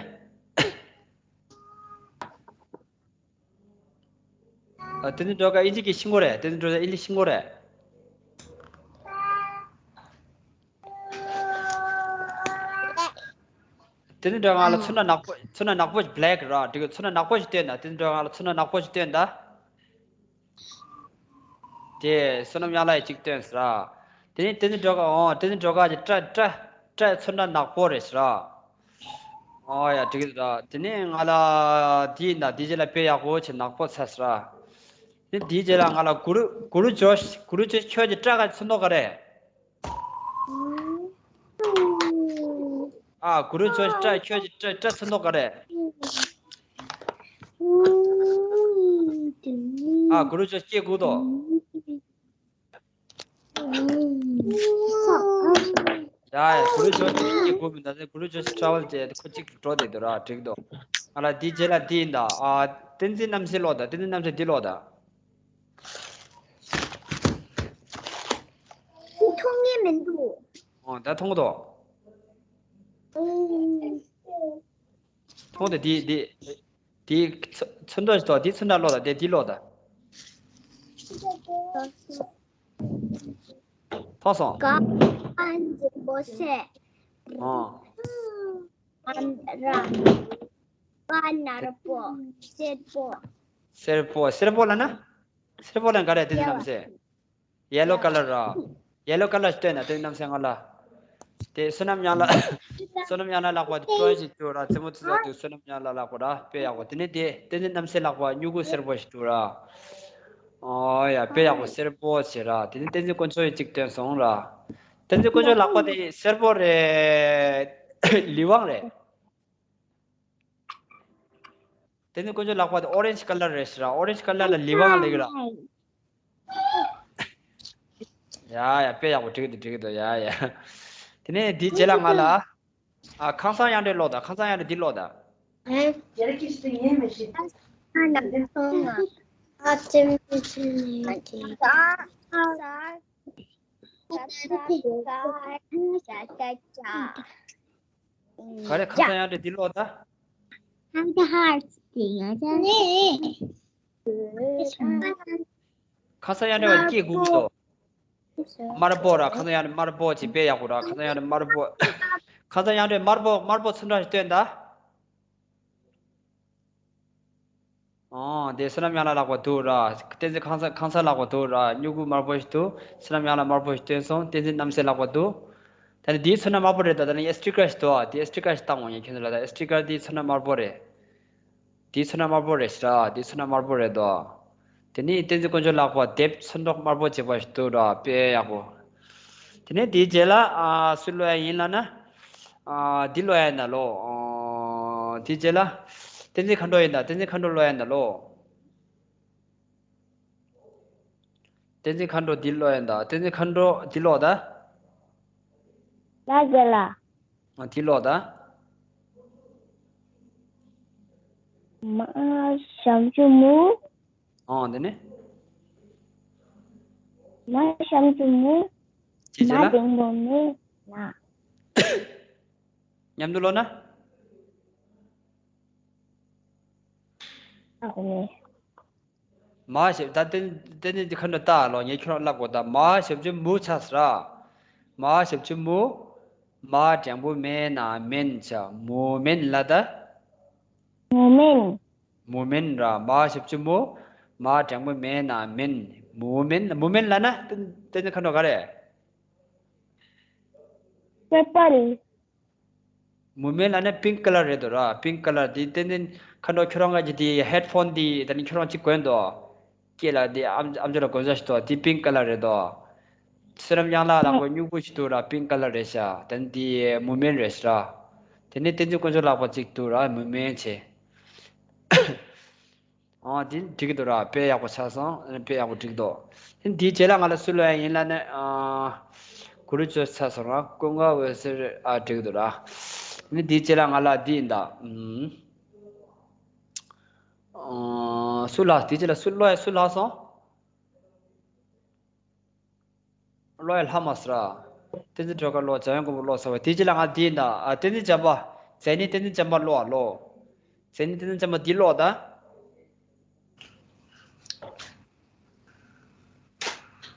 ཨ། བསྟན་འཛིན་སྒྲོལ་དཀར་ཨིན་ཇི་གི་ཤེས་ཀྱི་རེད། བསྟན་འཛིན་སྒྲོལ་དཀར་ཨིན་ཇི་ཤེས་ཀྱི་རེད། བསྟན་འཛིན་སྒྲོལ་དཀར་ང་ལ་ཚོན་ཁྲ་ནག་པོ། ཚོན་ཁྲ་ནག་པོ་ཞིག་བྷེ་ལེག་ར། འགྲིག་གི་ཚོན་ཁྲ་ནག་པོ་ཞིག་སྟོན་ད། བསྟན་འཛིན་སྒྲོལ་དཀར་ང་ལ་ཚོན་ཁྲ་ནག་པོ་ཞིག་སྟོན་ད། དེ་བསོད་ནམས་གཡང་ལགས་ཀྱིས་གཅིག་སྟོན་ཟེར་ར། དེ་ནས་བསྟན་འཛིན་སྒྲོལ་དཀར། ཨོ་བསྟན་འཛིན་སྒྲོལ་དཀར་གྱིས་སྐྲ་སྐྲ་སྐྲ་ཚོན་ཁྲ་ནག་པོ་རེད་ཟེར་ར། ཨོ་ཡ། འགྲིག་གི་འདུག་དེ་ནས་ང་ལ་དེ་ཡིན་ད། དེའི་རྗེས་ལ་དཔེ་ཡག་པོ་བྱས་ནག་པོ་ཚར་ཟེར་ར། དེ་དེའི་རྗེས་ལ་ང་ལ་གུ་རུ། གུ་རུ་ཇོརྗ། གུ་རུ་ཇོརྗ་ཁྱོད་ཀྱི་སྐྲ་ག་ཚོན་མདོག་ག་རེད། ཨ། གུ་རུ་ཇོརྗ་སྐྲ། ཁྱོད་ཀྱི་སྐྲ་སྐྲ་ཚོན་མདོག་ག་རེད། ཨ། གུ་རུ་ཇོརྗ་སྐྱེ་དགོས་དོ། ཡ་ཡ། གུ་རུ་ཇོརྗ་སྐྱེ་དགོས་མིན་ད། གུ་རུ་ཇོརྗ་ཊ་རེ་ཝལ་བྱས་ཏེ་ཁོ་གཅིག་ཏུ་འགྲོ་བསྡད་འདུག་ར། འགྲིག་འདུག་ང་ལ་དེའི་རྗེས་ལ་དེ་ཡིན་ད། ཨ། བསྟན་འཛིན་རྣམ་སྲས་ཀློག་ད། བསྟན་འཛིན་རྣམ་སྲས་འདི་ཀློག་ད། མཐོང་གི་མི་འདུག་ཨོ་ད་མཐོང་གི་འདུག་ཨུམ། མཐོང་དེ་དེ་དེ་དེ་ཚོན་མདོག་ཞིག་འདུག་དེ་ཚོན་ཁྲ་ཀློག་ད། དེ་དེ་ཀློག་ད། མཐོང་སོང་། ཀ་རིང་པོ་སེར། ཨོ། ཀ་ར། ཀ་ནག་པོ། སེར་པོ། སེར་པོ། སེར་པོ་ལབ་ན། སེར་པོ་ལབ་ན་ག་རེ། དེ་ཚོ་རྣམ་སེ། ཡེ་ལོ་ཀ་ལར་ར། ཡེ་ལོ་ཀ་ལར་སྟོན་ན་དེ་རྣམ་སེ་ང་ལ། དེ་བསོད་ནམས་གཡང་ལགས། བསོད་ནམས་གཡང་ལགས་ལག་པ་དེ་པོ་ཞིག་འདུག་ར། རྩེད་མོ་རྩེ་ས་འདུག་བསོད་ནམས་གཡང་ལགས་ལག་པ་ར། དཔེ་ཡག་པོ། དེ་ནས་དེ་བསྟན་འཛིན་རྣམ་སེ་ལག་པ་མྱུ་གུ་སེར་པོ་ཞིག་འདུག་ར། ཨོ་ཡ། དཔེ་ཡག་པོ། སེར་པོ་བྱས་ར། དེ་ནི་བསྟན་འཛིན་དཀོན་མཆོག་གིས་གཅིག་སྟོན་སོང་ར། བསྟན་འཛིན་དཀོན་མཆོག་ལག་པ་དེ་སེར་པོ་རེད། ལི་ཝང་རེད། བསྟན་འཛིན་དཀོན་མཆོག་ལག་པ་དེ་ཨོ་རེན་ཇི་ཀ་ལར་རེད་ཟེར་ར། ཨོ་རེན་ཇི་ཀ་ལར་ལ་ལི་ཝང་ལབ་ཀྱི་ར། ཡ་ཡ། དཔེ་ཡག་པོ། འགྲིག་འདུག་འགྲིག་འདུག་ཡ་ཡ། དེ་ནས་འདིའི་རྗེས་ལ་ང་ལ། ཨ། ཁང་བཟང་གཡང་འབྲས་ཀློག་དང་། ཁང་བཟང་གཡང་འབྲས་འདི་ཀློག་དང་། ག་རེ། ཁང་བཟང་གཡང་འབྲས་འདི་ཀློག་དང་། ཁང་བཟང་གཡང་འབྲས་ཀྱི་སྐད་གོ་གི་འདུག་དམར་པོ་ར། ཁང་བཟང་གཡང་འབྲས་དམར་པོ་ཅིག་དཔེ་ཡག་པོ་ར། ཁང་བཟང་གཡང་འབྲས་དམར་པོ། ཁང་བཟང་གཡང་འབྲས་དམར་པོ། དམར་པོ་ཚོན་ཁྲ་ཞིག་སྟོན་དང་། ཨོ། དེ་བསོད་ནམས་གཡང་ལྷ་ལག་པ་འདུག་ར། བསྟན་འཛིན་ཁང་བཟང་། ཁང་བཟང་ལག་པ་འདུག་ར། སྨྱུ་གུ་དམར་པོ་ཞིག་འདུག་བསོད་ནམས་གཡང་ལྷ་དམར་པོ་ཞིག་སྟོན་སོང་། བསྟན་འཛིན་རྣམ་སྲས་ལག་པ་འདུག་ད་ནི་འདིའི་ཚོན་ཁྲ་དམར་པོ་རེད། ད་ད་ནི་སི་ཊི་ཀར་ཞིག་འདུག་ཨ། དེའི་སི་ཊི་ཀར་ཞིག་བཏང་འོང་ཡ། ཁྱོད་ཚོ་ལ་ད་སི་ཊི་ཀར་འདིའི་ཚོན་ཁྲ་དམར་པོ་རེད། དེའི་ཚོན་ཁྲ་དམར་པོ་རེད་ཟེར་ར། དེའི་ཚོན་ཁྲ་དམར་པོ་རེད་དོ། དེ་ནས་བསྟན་འཛིན་དཀོན་མཆོག་ལག་པ་དེབ་ཚོན་མདོག་དམར་པོ་བྱས་པ་ཞིག་འདུག་ར། དཔེ་ཡག་པོ། དེ་ནས་དེའི་རྗེས་ལ། ཨ། སུ་ཀློག་ཡ་ཡིན་ལབ་ན། ཨ། འདི་ཀློག་ཡ་ཡིན་ད་ལོ། ཨ། དེའི་རྗེས་ལ་བསྟན་འཛིན་མཁའ་འགྲོ་ཡིན་ད། བསྟན་འཛིན་མཁའ་འགྲོ་ཀློག་ཡ་ཡིན་ད་ལོ། བསྟན་འཛིན་མཁའ་འགྲོ་འདི་ཀློག་ཡིན་ད། བསྟན་འཛིན་མཁའ་འགྲོ་འདི་ཀློག་ད། ལ་རྒྱ་ལ། ཨ། འདི་ཀློག་ད། མ་ཞབས་ཀྱུ་མུ། ཨོ། འདི་ནི། མ་ཞབས་ཀྱུ་མུ། ཅི་བྱས་མ་ལ། འགྲེང་བུ་མེ་ལ། མཉམ་དུ་ཀློག་ན། ཨ་ནི། མ་ཞབས། ད་བསྟན་བསྟན་འཛིན་མཁའ་འགྲོ་ལྟ་ལོ། ངས་ཁྱོད་རང་བཀླག་དགོས་ད། མ་ཞབས་ཀྱུ་མུ་ཆ་ཟེར་ར། མ་ཞབས་ཀྱུ་མུ། མ་འགྲེང་བུ་མེ་ན་མེན་ཆ། མུ་མེན་ལབ་ད། མུ་མེན། མུ་མེན་ར། མ་ཞབས་ཀྱུ་མུ། མ་འགྲེང་བུ་མེ་ན་མེན། མུ་མེན། མུ་མེན་ལབ་ན་བསྟན་བསྟན་འཛིན་མཁའ་འགྲོ་ག་རེ། པར་པལ། མུ་མེན་ལབ་ན་པིང་ཀི་ཀ་ལར་རེད་དོ་ར། པིང་ཀི་ཀ་ལར། དེ་བསྟན་འཛིན་མཁའ་འགྲོ། ཁྱོད་རང་ག་གི་དེ་ཧེཌ་ཕོན་དེ་ད་ནི་ཁྱོད་རང་གཅིག་གོན་དོ། སྐེ་ལ་དེ་ཨམ་ཨམ་ཅོག་ལ་གོན་ས་ཞིག་འདུག་དེ་པིང་ཀི་ཀ་ལར་རེད་དོ། བསོད་ནམས་གཡང་ལྷ་ལག་པ་སྨྱུ་གུ་ཞིག་འདུག་ར། པིང་ཀི་ཀ་ལར་རེད་ཤག་དེ་ནི་དེ་མུ་མེན་རེད་ཤག་དེ་ནི་བསྟན་འཛིན་དཀོན་མཆོག་ལག་པ་གཅིག་འདུག་ར། མུ་མེན་བྱས། ཨ། འདི་འགྲིག་གི་འདུག་ར། དཔེ་ཡག་པོ་ཆགས་སོང་། དཔེ་ཡག་པོ་འགྲིག་འདུག་དེ་འདིའི་རྗེས་ལ་ང་ལ་སུ་ཀློག་ཡ་ཡིན་ལབ་ན། ཨ། གུ་རུ་ཚོས་ཚར་སོང་ར། ཀུན་དགའ་འོད་ཟེར། ཨ། འགྲིག་གི་འདུག་ར། དེ་ནི་འདིའི་རྗེས་ལ་ང་ལ་འདི་ཡིན་ད། ཨུམ། ཨ། སུ་ལ། དེའི་རྗེས་ལ་སུ་ཀློག་ཡ། སུ་ལྷག་སོང་། ཀློག་ཡ་ལྷག་མ་སོང་ར། བསྟན་འཛིན་སྒྲོལ་དཀར་ཀློག་འཇམ་དབྱངས་མགོན་པོ་ཀློག་ཚར་བ། དེའི་རྗེས་ལ་ང་འདི་ཡིན་ད། ཨ། བསྟན་འཛིན་བྱམས་པ། མཛད་ནི་བསྟན་འཛིན་བྱམས་པ་ཀློག་ཨ་ལོ། མཛད་ནི་བསྟན་འཛིན་བྱམས་པ་འདི་ཀློག་ད།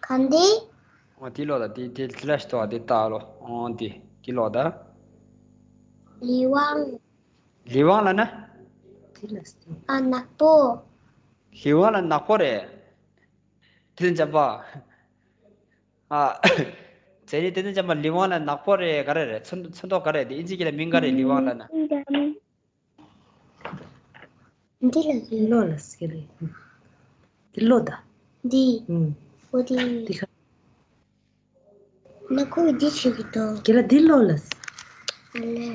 ག་འདི། ཨོ། འདི་ཀློག་ད། འདི་འདི་འདི་ལ་ཞིག་ཏོ། འདི་ལྟ་ཨ་ལོ། ཨོ། འདི་འདི་ཀློག་ད། ལི་ཝང་། ལི་ཝང་ལབ་ན། འདི་ལ་ཞིག་ཨ། ནག་པོ། ལི་ཝང་ལབ་ན་ནག་པོ་རེད། བསྟན་འཛིན་བྱམས་པ། ཨ། མཛད་ནི་བསྟན་འཛིན་བྱམས་པ། ལི་ཝང་ལབ་ན་ནག་པོ་རེད། ག་རེ་རེད། ཚོན་ཚོན་མདོག་ག་རེ་རེད། དེ་ཨིན་ཇི་སྐད་ལ་མིང་ག་རེ་རེད། ལི་ཝང་ལབ་ན། འདི་ལ་འདི་ལོ་ལ་ཟེར་རེད། འདི་ལོ་ད། འདི། ཨུམ། འོ་འདི། འདི་ཁ། ནག་པོ་འདི་ཆེ་གི་དོ། ཁྱེད་ལ་འདི་ལོ་ལ་ཟེར། ཨ་ལེ།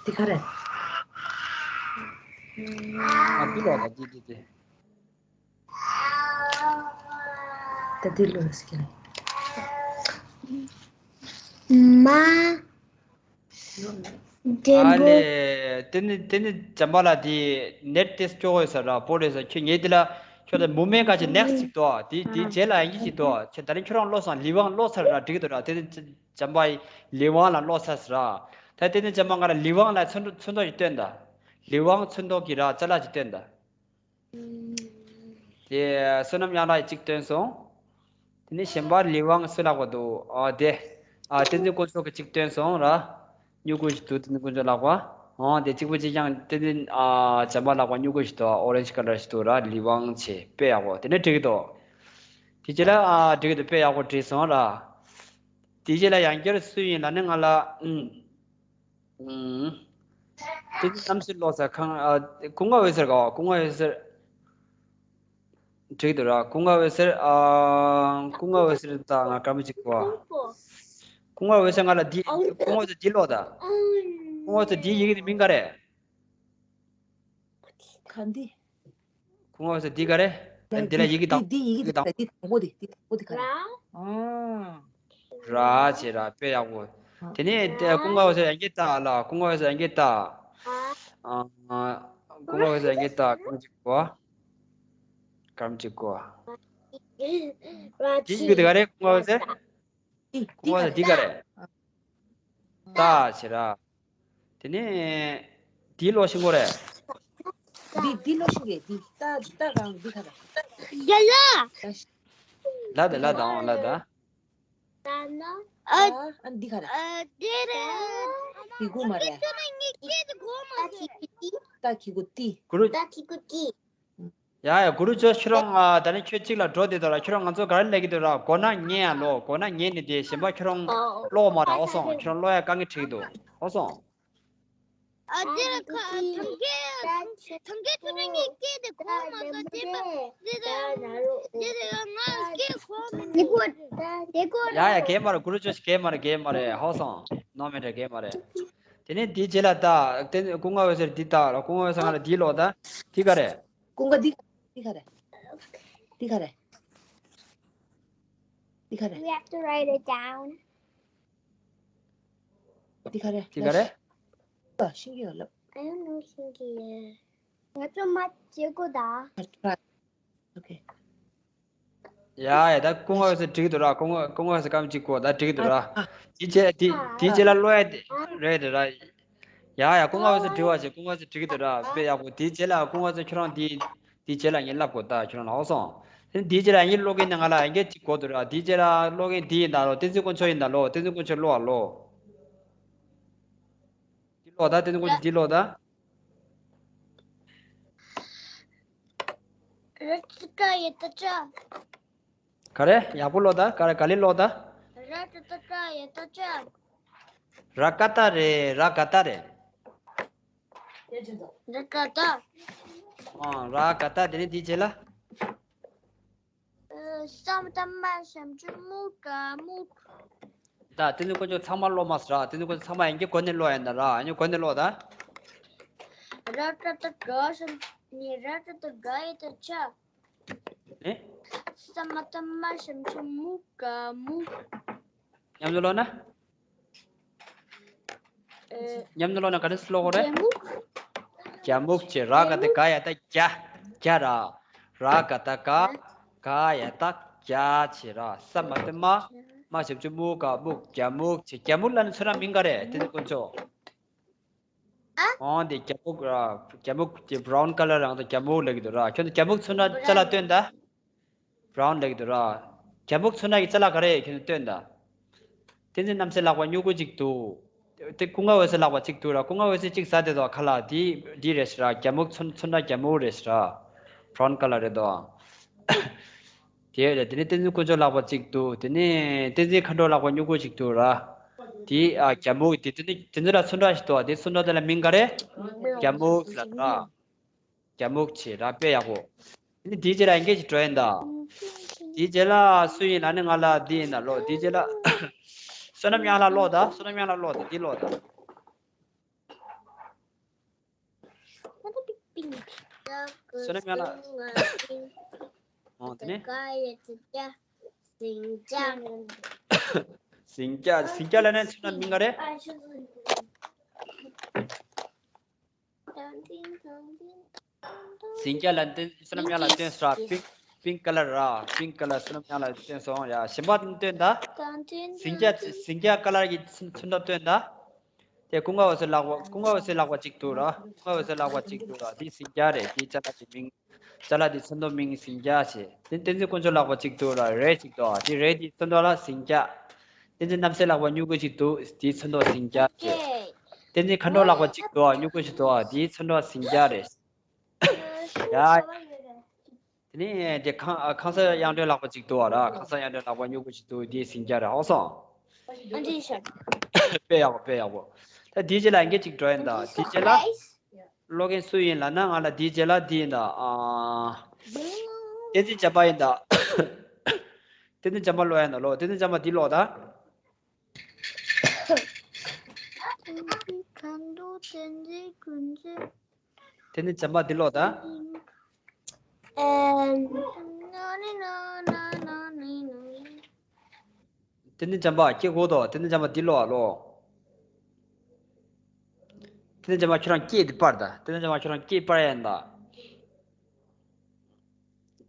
འདི་ཁ་རེད། ཨ། འདི་ལོ་ད། འདི་འདི་འདི། ད་འདི་ལོ་ཟེར་གྱི་རེད། མ། འགྲེང་བུ། ཨ་ལེ། དེ་ནི་དེ་ནི་བྱམས་པ་ལགས། དེ་ནེཊ་དེ་སྐྱོ་བོ་ཡོད་ས་ར། སྤོ་རེད་ས། ཁྱོད་ངས་དེ་ལ་ཁྱོད་ལ་མུ་མེན་ག་ཅིག་ནེག་སི་ཅིག་འདུག་དེ་དེའི་རྗེས་ལ་ཡང་ཅིག་འདུག་ཁྱོད་ད་རིང་ཁྱོད་རང་ཀློག་སོང་། ལི་ཝང་ཀློག་ཚར་ར། འགྲིག་འདུག་ར། དེ་ནི་བྱམས་པ་ཡིས་ལི་ཝང་ལ་ཀློག་ཚར་ས་ར། ད་དེ་ནི་བྱམས་པ་ང་ལ་ལི་ཝང་ལ་ཚོན་ཚོན་མདོག་ཅིག་སྟོན་ད། ལི་ཝང་ཚོན་མདོག་གི་ར་ཅ་ལག་ཅིག་སྟོན་ད། དེ་བསོད་ནམས་གཡང་ལགས་ཀྱིས་གཅིག་སྟོན་སོང་། དེ་ནས་གཞན་པ་ལི་ཝང་སུ་ལག་པ་འདུག་ཨ། དེ། ཨ། བསྟན་འཛིན་དཀོན་མཆོག་གིས་གཅིག་སྟོན་སོང་ར། སྨྱུ་གུ་ཞིག་འདུག་བསྟན་འཛིན་དཀོན་མཆོག་ལག་པ། ཨོ། དེ་གཅིག་པོ་གཅིག་རྐྱང་བསྟན་འཛིན། ཨ། བྱམས་པ་ལག་པ་སྨྱུ་གུ་ཞིག་འདུག་ཨོ་རེན་ཇི་ཀ་ལར་ཞིག་འདུག་ར། ལི་ཝང་བྱས། དཔེ་ཡག་པོ། དེ་ནས་འགྲིག་གི་འདུག་དེ་རྗེས་ལ། ཨ། འགྲིག་གི་འདུག་དཔེ་ཡག་པོ་བྲིས་སོང་ར། དེ་རྗེས་ལ་ཡང་བསྐྱར་སུ་ཡིན་ལབ་ན་ང་ལ། ཨུམ། ཨུམ། དེ་ནི་གནམ་སྲིད་བློ་གསལ་ཁང་། ཨ། ཀུན་དགའ་འོད་ཟེར་ག་བ། ཀུན་དགའ་འོད་ཟེར། འགྲིག་འདུག་ར། ཀུན་དགའ་འོད་ཟེར། ཨ། ཀུན་དགའ་འོད་ཟེར་ད་ང་སྐར་མ་གཅིག་གོ། ཀུན་དགའ་འོད་ཟེར་ང་ལ་འདི། ཀུན་དགའ་འོད་ཟེར་འདི་ཀློག་ད། ཀུན་དགའ་འོད་ཟེར་འདི་ཡི་གེ་འདི་མིང་ག་རེ། ག་འདི། ཀུན་དགའ་འོད་ཟེར་འདི་ག་རེ། ཨ་འདི་ལ་ཡི་གེ་དང་། འདི་ཡི་གེ་ཡི་གེ་དང་། འདི་དང་པོ་འདི། འདི་དང་པོ་འདི་ག་རེ། ཨ། ར་བྱེད་ར། དཔེ་ཡག་པོ། དེ་ནས་དེ་ཀུན་དགའ་འོད་ཟེར་ཡང་སྐད་བཏགས་ལ། ཀུན་དགའ་འོད་ཟེར་ཡང་སྐད་བཏགས། ཨ། ཀུན་དགའ་འོད་ཟེར་ཡང་སྐད་བཏགས། སྐར་མ་གཅིག་གོ། སྐར་མ་གཅིག་གོ། འདི་ཡི་གེ་དེ་ག་རེ། ཀུན་དགའ་འོད་ཟེར། འདི་ཀུན་དགའ་འོད་ཟེར་འདི་ག་རེ། ཏ་བྱེད་ར། དེ་ནས་འདི་ཀློག་ཤེས་ཀྱི་ཡོད་རེད། འདི་འདི་ཀློག་ཤེས་ཀྱི་ཡོད། འདི་ཏ་ཏ་གང་འདི་ག་རེ། ཡ་ཡ། ལ་ད་ལ་ད་འོང་ལ་ད། ཨ་ཨ་འདི་ག་རེ། ཨ་དེ་རེད། གི་གུ་མ་རེད། ཁྱོད་ནི་ངའི་སྐད་དེ་གོ་མ་སོང་། ཏ་གི་གུ་ཏི། གུ་རུ། ཏ་གི་གུ་ཏི། ཡ་ཡ། གུ་རུ་ཅོ་ཁྱོད་རང་། ཨ། ད་ནི་ཁྱོད་གཅིག་ལ་འགྲོ་བསྡད་འདུག་ར། ཁྱོད་རང་ང་ཚོ་ག་རེ་ལབ་ཀྱི་འདུག་ར། གོ་ན་ཉན་ཡ་ལོ། གོ་ན་ཉན་ནས་དེ་གཞན་པ་ཁྱོད་རང་ཀློག་མ་ར། ཨོ་སོང་། ཁྱོད་རང་ཀློག་ཡ་དཀའ་ངལ་འཕྲད་ཀྱི་འདུག་ཨོ་སོང་། ཨ་དེ་ལ་ཁ་ཐང་གའི་ཐང་གའི་ཐུ་ནི་ངའི་སྐད་དེ་གོ་མ་སོང་། དེ་པ་དེ་དེ་ང་སྐད་གོ་མི་འདུག་དེ་གོ་ཡ་ཡ། གས་མ་རེད། གུ་རུ་ཅོ་གས་མ་རེད། གས་མ་རེད། ཧོ་སོང་། ནོ་མེ་ཊར། གས་མ་རེད། དེ་ནས་འདི་རྗེས་ལ་ད། དེ་ཀུན་དགའ་འོད་ཟེར་འདི་ད་ལ། ཀུན་དགའ་འོད་ཟེར་ང་ལ་འདི་ཀློག་ད། འདི་ག་རེ། ཀུན་དགའ་འདི་འདི་ག་རེ། འདི་ག་རེ། འདི་ག་རེ། We have to write it down. འདི་ག་རེ། འདི་ག་རེ། ད་ཤེས་ཀྱི་ཡོད་ལབ། I don't know ཤེས་ཀྱི་ཡོད། ང་ཚོ་མ་བྱེད་དགོས་ད། Okay. ཡ་ཡ། ད་ཀུན་དགའ་འོད་ཟེར་འགྲིག་འདུག་ར། ཀུན་དགའ་ཀུན་དགའ་འོད་ཟེར་སྐར་མ་གཅིག་གོ། ད་འགྲིག་འདུག་ར། ཨ་ཨ། དེ་རྗེས་དེ་དེ་རྗེས་ལ་ཀློག་ཡ་དེ་རེད་ར། ཡ་ཡ། ཀུན་དགའ་འོད་ཟེར་འགྲིག་པ་བྱེད། ཀུན་དགའ་འོད་ཟེར་འགྲིག་འདུག་ར། དཔེ་ཡག་པོ། དེ་རྗེས་ལ་ཀུན་དགའ་འོད་ཟེར་ཁྱོད་རང་དེ་དེ་རྗེས་ལ་ངས་ལབ་དགོས། ད་ཁྱོད་རང་ལ། ཨོ་སོང་། དེ་དེ་རྗེས་ལ་ངས་ཀློག་མཁན་ནི་ང་ལ་ཡང་སྐད་ཅིག་གོ་འདུག་ར། དེ་རྗེས་ལ་ཀློག་མཁན་དེ་ཡིན་ད་ལོ། བསྟན་འཛིན་དཀོན་མཆོག་ཡིན་ད་ལོ། བསྟན་འཛིན་དཀོན་མཆོག་ཀློག་ཨ་ལོ། འདི་ཀློག་ད། བསྟན་འཛིན་དཀོན་མཆོག་འདི་ཀློག་ད། ར་ཏ་ཀ་ཡ་ཏ་ཅ། ག་རེ། ཡག་པོ་ཀློག་ད། ག་རེ། ག་ལེར་ཀློག་ད། ར་ཏ་ཏ་ཀ་ཡ་ཏ་ཅ། ར་ཀ་ཏ་རེད། ར་ག་ཏ་རེད། ར་ག་ཏ། ཨ། ར་ག་ཏ། དེ་ནས་དེའི་རྗེས་ལ། ཨ། ས་མ་བཏགས་སྨ། ཞབས་ཀྱུ་སྨུ། དགའ་སྨུག། ད་བསྟན་འཛིན་དཀོན་མཆོག་ཚང་མ་ཀློག་མ་ཟེར་ར། བསྟན་འཛིན་དཀོན་མཆོག་ཚང་མ་ཡང་སྐད་གོ་ནས་ཀློག་ཡ་ཡིན་ད་ར། ཡང་སྐད་གོ་ནས་ཀློག་ད། ར་ཏ་ཏ་ག་ཞབས། ནི་ར་ཏ་ཏ་ག་ཡ་ཏ་ཅ། ཨེ། ས་མ་བཏགས་སྨ། ཞབས་ཀྱུ་སྨུ། དགའ་སྨུག། མཉམ་དུ་ཀློག་ན། ཨེ། མཉམ་དུ་ཀློག་ན་ག་རེ་ཀློག་དགོས་རེད། རྒྱ་སྨུག། རྒྱ་སྨུག་བྱས། ར་ག་ཏ་ག་ཡ་ཏ་རྒྱ། རྒྱ་ར། ར་ག་ཏ་ག་ག་ཡ་ཏ་རྒྱ་བྱས་ར། ས་མ་བཏགས་སྨ། སྨ་ཞབས་ཀྱུ་སྨུ། དགའ་སྨུག། རྒྱ་སྨུག་བྱས། རྒྱ་སྨུག་ལབ་ན་ཚོད་ན་མིང་ག་རེ། བསྟན་འཛིན་དཀོན་མཆོག་ཨ། འོ་དེ་རྒྱ་སྨུག་ར། རྒྱ་སྨུག་དེ་brown colour རང་དང་རྒྱ་སྨུག་ལབ་ཀྱི་འདུག་ར། ཁྱོད་ཚོ་རྒྱ་སྨུག་ཚོན་ཁྲ་ཅ་ལག་སྟོན་ད། brown ལབ་ཀྱི་འདུག་ར། རྒྱ་སྨུག་ཚོན་ཁྲ་གི་ཅ་ལག་ག་རེ་ཁྱོད་ཚོ་སྟོན་ད། བསྟན་འཛིན་རྣམ་གསལ་ལག་པ་སྨྱུ་གུ་གཅིག་འདུག་དེ་ཀུན་དགའ་འོད་ཟེར་ལག་པ་གཅིག་འདུག་ར། ཀུན་དགའ་འོད་ཟེར་གཅིག་ཟ་བསྡད་འདུག་ཁ་ལག་དེ་འདི་རེད་ཟེར་ར། རྒྱ་སྨུག་ཚོན་ཚོན་ཁྲ་རྒྱ་སྨུག་རེད་ཟེར་ར། brown colour རེད་འདུག་དེ་རེད། དེ་ནས་བསྟན་འཛིན་དཀོན་མཆོག་ལག་པ་གཅིག་འདུག་དེ་ནས་བསྟན་འཛིན་མཁའ་འགྲོ་ལག་པ་སྨྱུ་གུ་གཅིག་འདུག་ར། དེ་ཨ་རྒྱ་སྨུག་དེ་དེ་ནས་དེ་ཚོ་ལ་ཚོན་ཁྲ་ཞིག་འདུག་དེ་ཚོན་ཁྲ་དེ་ལ་མིང་ག་རེ། རྒྱ་སྨུག་ཟེར་ར། རྒྱ་སྨུག་བྱས་ར། དཔེ་ཡག་པོ། དེ་ནས་དེའི་རྗེས་ལ་ཡང་སྐད་ཅིག་འགྲོ་ཡིན་ད། དེའི་རྗེས་ལ་སུ་ཡིན་ལབ་ན་ང་ལ་འདི་ཡིན་ད་ལོ། དེའི་རྗེས་ལ་བསོད་ནམས་དབྱངས་ལགས་ཀློག་ད། བསོད་ནམས་དབྱངས་ལགས་ཀློག་ད། འདི་ཀློག་ད། བསོད་ནམས་དབྱངས་ལགས། ཨོ་དེ་ནས། ཟིང་སྐྱ། ཟིང་སྐྱ། ཟིང་སྐྱ་ལབ་ན་ཚོད་ན་མིང་ག་རེ། ཟིང་སྐྱ་ལ་བསྟན། བསོད་ནམས་དབྱངས་ལགས་སྟོན་སོང་ར། pink pink colour ར། pink colour བསོད་ནམས་དབྱངས་ལགས་སྟོན་སོང་ཡ། གཞན་པ་སྟོན་ད། ཟིང་སྐྱ། ཟིང་སྐྱ་colour གྱི་ཚོན་ཚོན་ཁྲ་སྟོན་ད། དེ་ཀུན་དགའ་འོད་ཟེར་ལག་པ། ཀུན་དགའ་འོད་ཟེར་ལག་པ་གཅིག་འདུག་ར། ཀུན་དགའ་འོད་ཟེར་ལག་པ་གཅིག་འདུག་ར། འདི་ཟིང་སྐྱ་རེད། འདི་ཅ་ལག་གི་མིང་། ཅ་ལག་འདི་ཚོན་མདོག་མིང་ཟིང་སྐྱ་ཞེས། དེ་བསྟན་འཛིན་དཀོན་མཆོག་ལག་པ་གཅིག་འདུག་ར། red གཅིག་འདུག་ཨ། འདི་red འདི་ཚོན་མདོག་ལ་ཟིང་སྐྱ། བསྟན་འཛིན་རྣམ་གསལ་ལག་པ་སྨྱུ་གུ་གཅིག་འདུག་འདིའི་ཚོན་མདོག་ཟིང་སྐྱ་ཞེས། བསྟན་འཛིན་མཁའ་འགྲོ་ལག་པ་གཅིག་འདུག་ཨ། སྨྱུ་གུ་ཞིག་འདུག་ཨ། འདིའི་ཚོན་མདོག་ཟིང་སྐྱ་རེད། ཡ། དེ་ནས་དེ་ཁང་ཁང་གསར་དབྱངས་སྒྲོན་ལག་པ་གཅིག་འདུག་ཨ་ར། ཁང་གསར་དབྱངས་སྒྲོན་ལག་པ་སྨྱུ་གུ་གཅིག་འདུག་འདི་ཟིང་སྐྱ་རེད། ཧོ་སོང་། ཨ་འདི་ཤར། དཔེ་ཡག་པོ། དཔེ་ཡག་པོ། ད་འདིའི་རྗེས་ལ་ཡང་སྐད་ཅིག་འགྲོ་ཡིན་ད། འདིའི་རྗེས་ལ་ཀློག་མཁན་སུ་ཡིན་ལབ་ན་ང་ལ་འདིའི་རྗེས་ལ་འདི་ཡིན་ད། ཨ། བསྟན་འཛིན་དཀོན་མཆོག་ལག་པ་གཅིག་འདུག་ཨ། བསྟན་འཛིན་བྱམས་པ་ཡིན་ད། བསྟན་འཛིན་བྱམས་པ་ཀློག་ཡིན་ད་ལོ། བསྟན་འཛིན་བྱམས་པ་འདི་ཀློག་ད། བསྟན་འཛིན་ཁ་འདུག་བསྟན་འཛིན་ཀུན་འཛིན། བསྟན་འཛིན་བྱམས་པ་འདི་ཀློག་ད། ཨེམ། བསྟན་འཛིན་བྱམས་པ་སྐད་གོ་དོ། བསྟན་འཛིན་བྱམས་པ་འདི་ཀློག་ཨ་ལོ། བསྟན་འཛིན་བྱམས་པ་ཁྱོད་རང་སྐད་འདི་པར་ད། བསྟན་འཛིན་བྱམས་པ་ཁྱོད་རང་སྐད་པར་ཡིན་ད།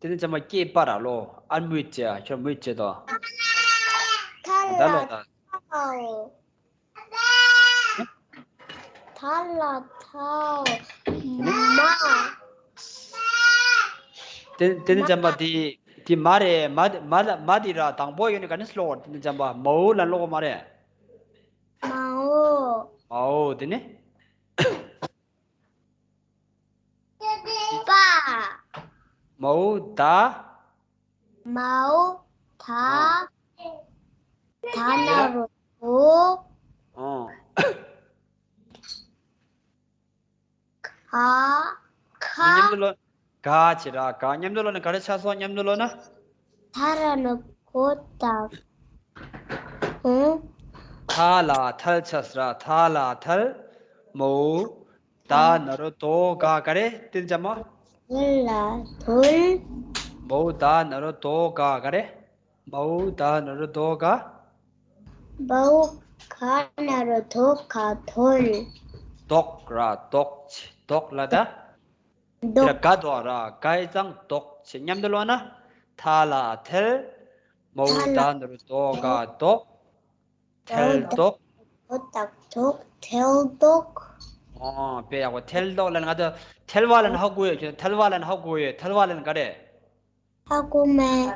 བསྟན་འཛིན་བྱམས་པ་སྐད་པར་ཨ་ལོ། ཨར་མུས་ཅེ་ཁྱོད་མུས་ཅེ་དོ། ད་ལོ་ད། ཐ་ལ་ཐའོ། མ། དེ་དེ་ནི་བྱམས་པ་དེ་དེ་མ་རེད། མ་མ་ལ་མ་དེ་ར་དང་པོ་ཡོད་ནི་ག་ནི་སློག་དེ་ནི་བྱམས་པ་མའོ་ལ་སློག་མ་རེད། མའོ། མའོ་དེ་ནི། པ། མའོ་ད། མའོ་ད། ད་ན་རོ་དོ། ཨོ། ག། ཁ། མཉམ་དུ་ལོ། ག་ཅི་ར་ག་མཉམ་དུ་ལོ་ན་ག་རེ་ཆགས་སོང་མཉམ་དུ་ལོ་ན། ཐ་ར་ན་གོ་ད། ཧུ། ཐ་ལ་ཐལ་ཆགས་ར་ཐ་ལ་ཐལ། མའོ། ད་ན་རོ་དོ་ག་ག་རེ་བསྟན་བྱ་མ། ཐལ་ལ་ཐོལ། མའོ་ད་ན་རོ་དོ་ག་ག་རེ། མའོ་ད་ན་རོ་དོ་ག། མའོ་ག་ན་རོ་དོ་ག་ཐོལ། དོག་ར་དོག་ཆེ་དོག་ལ་ད། དེ་ལ་དོག་ག་དོག་ར་ག་ཡི་ཙང་དོག་ཆེ་མཉམ་དུ་ལོ་ན། ཐ་ལ་ཐལ། མའོ་ཐ་ལ་ད་ན་རོ་དོ་ག་དོག་ཐལ་དོག་ཐལ་དོག་ཐལ་དོག་ཨོ་དཔེ་ཡག་པོ་ཐལ་དོག་ལ་ང་ཚོ་ཐལ་བ་ལ་ཧ་གོ་ཡོད་ཀྱི་ཐལ་བ་ལ་ཧ་གོ་ཡོད་ཐལ་བ་ལ་ག་རེད། ཧ་གོ་མེད།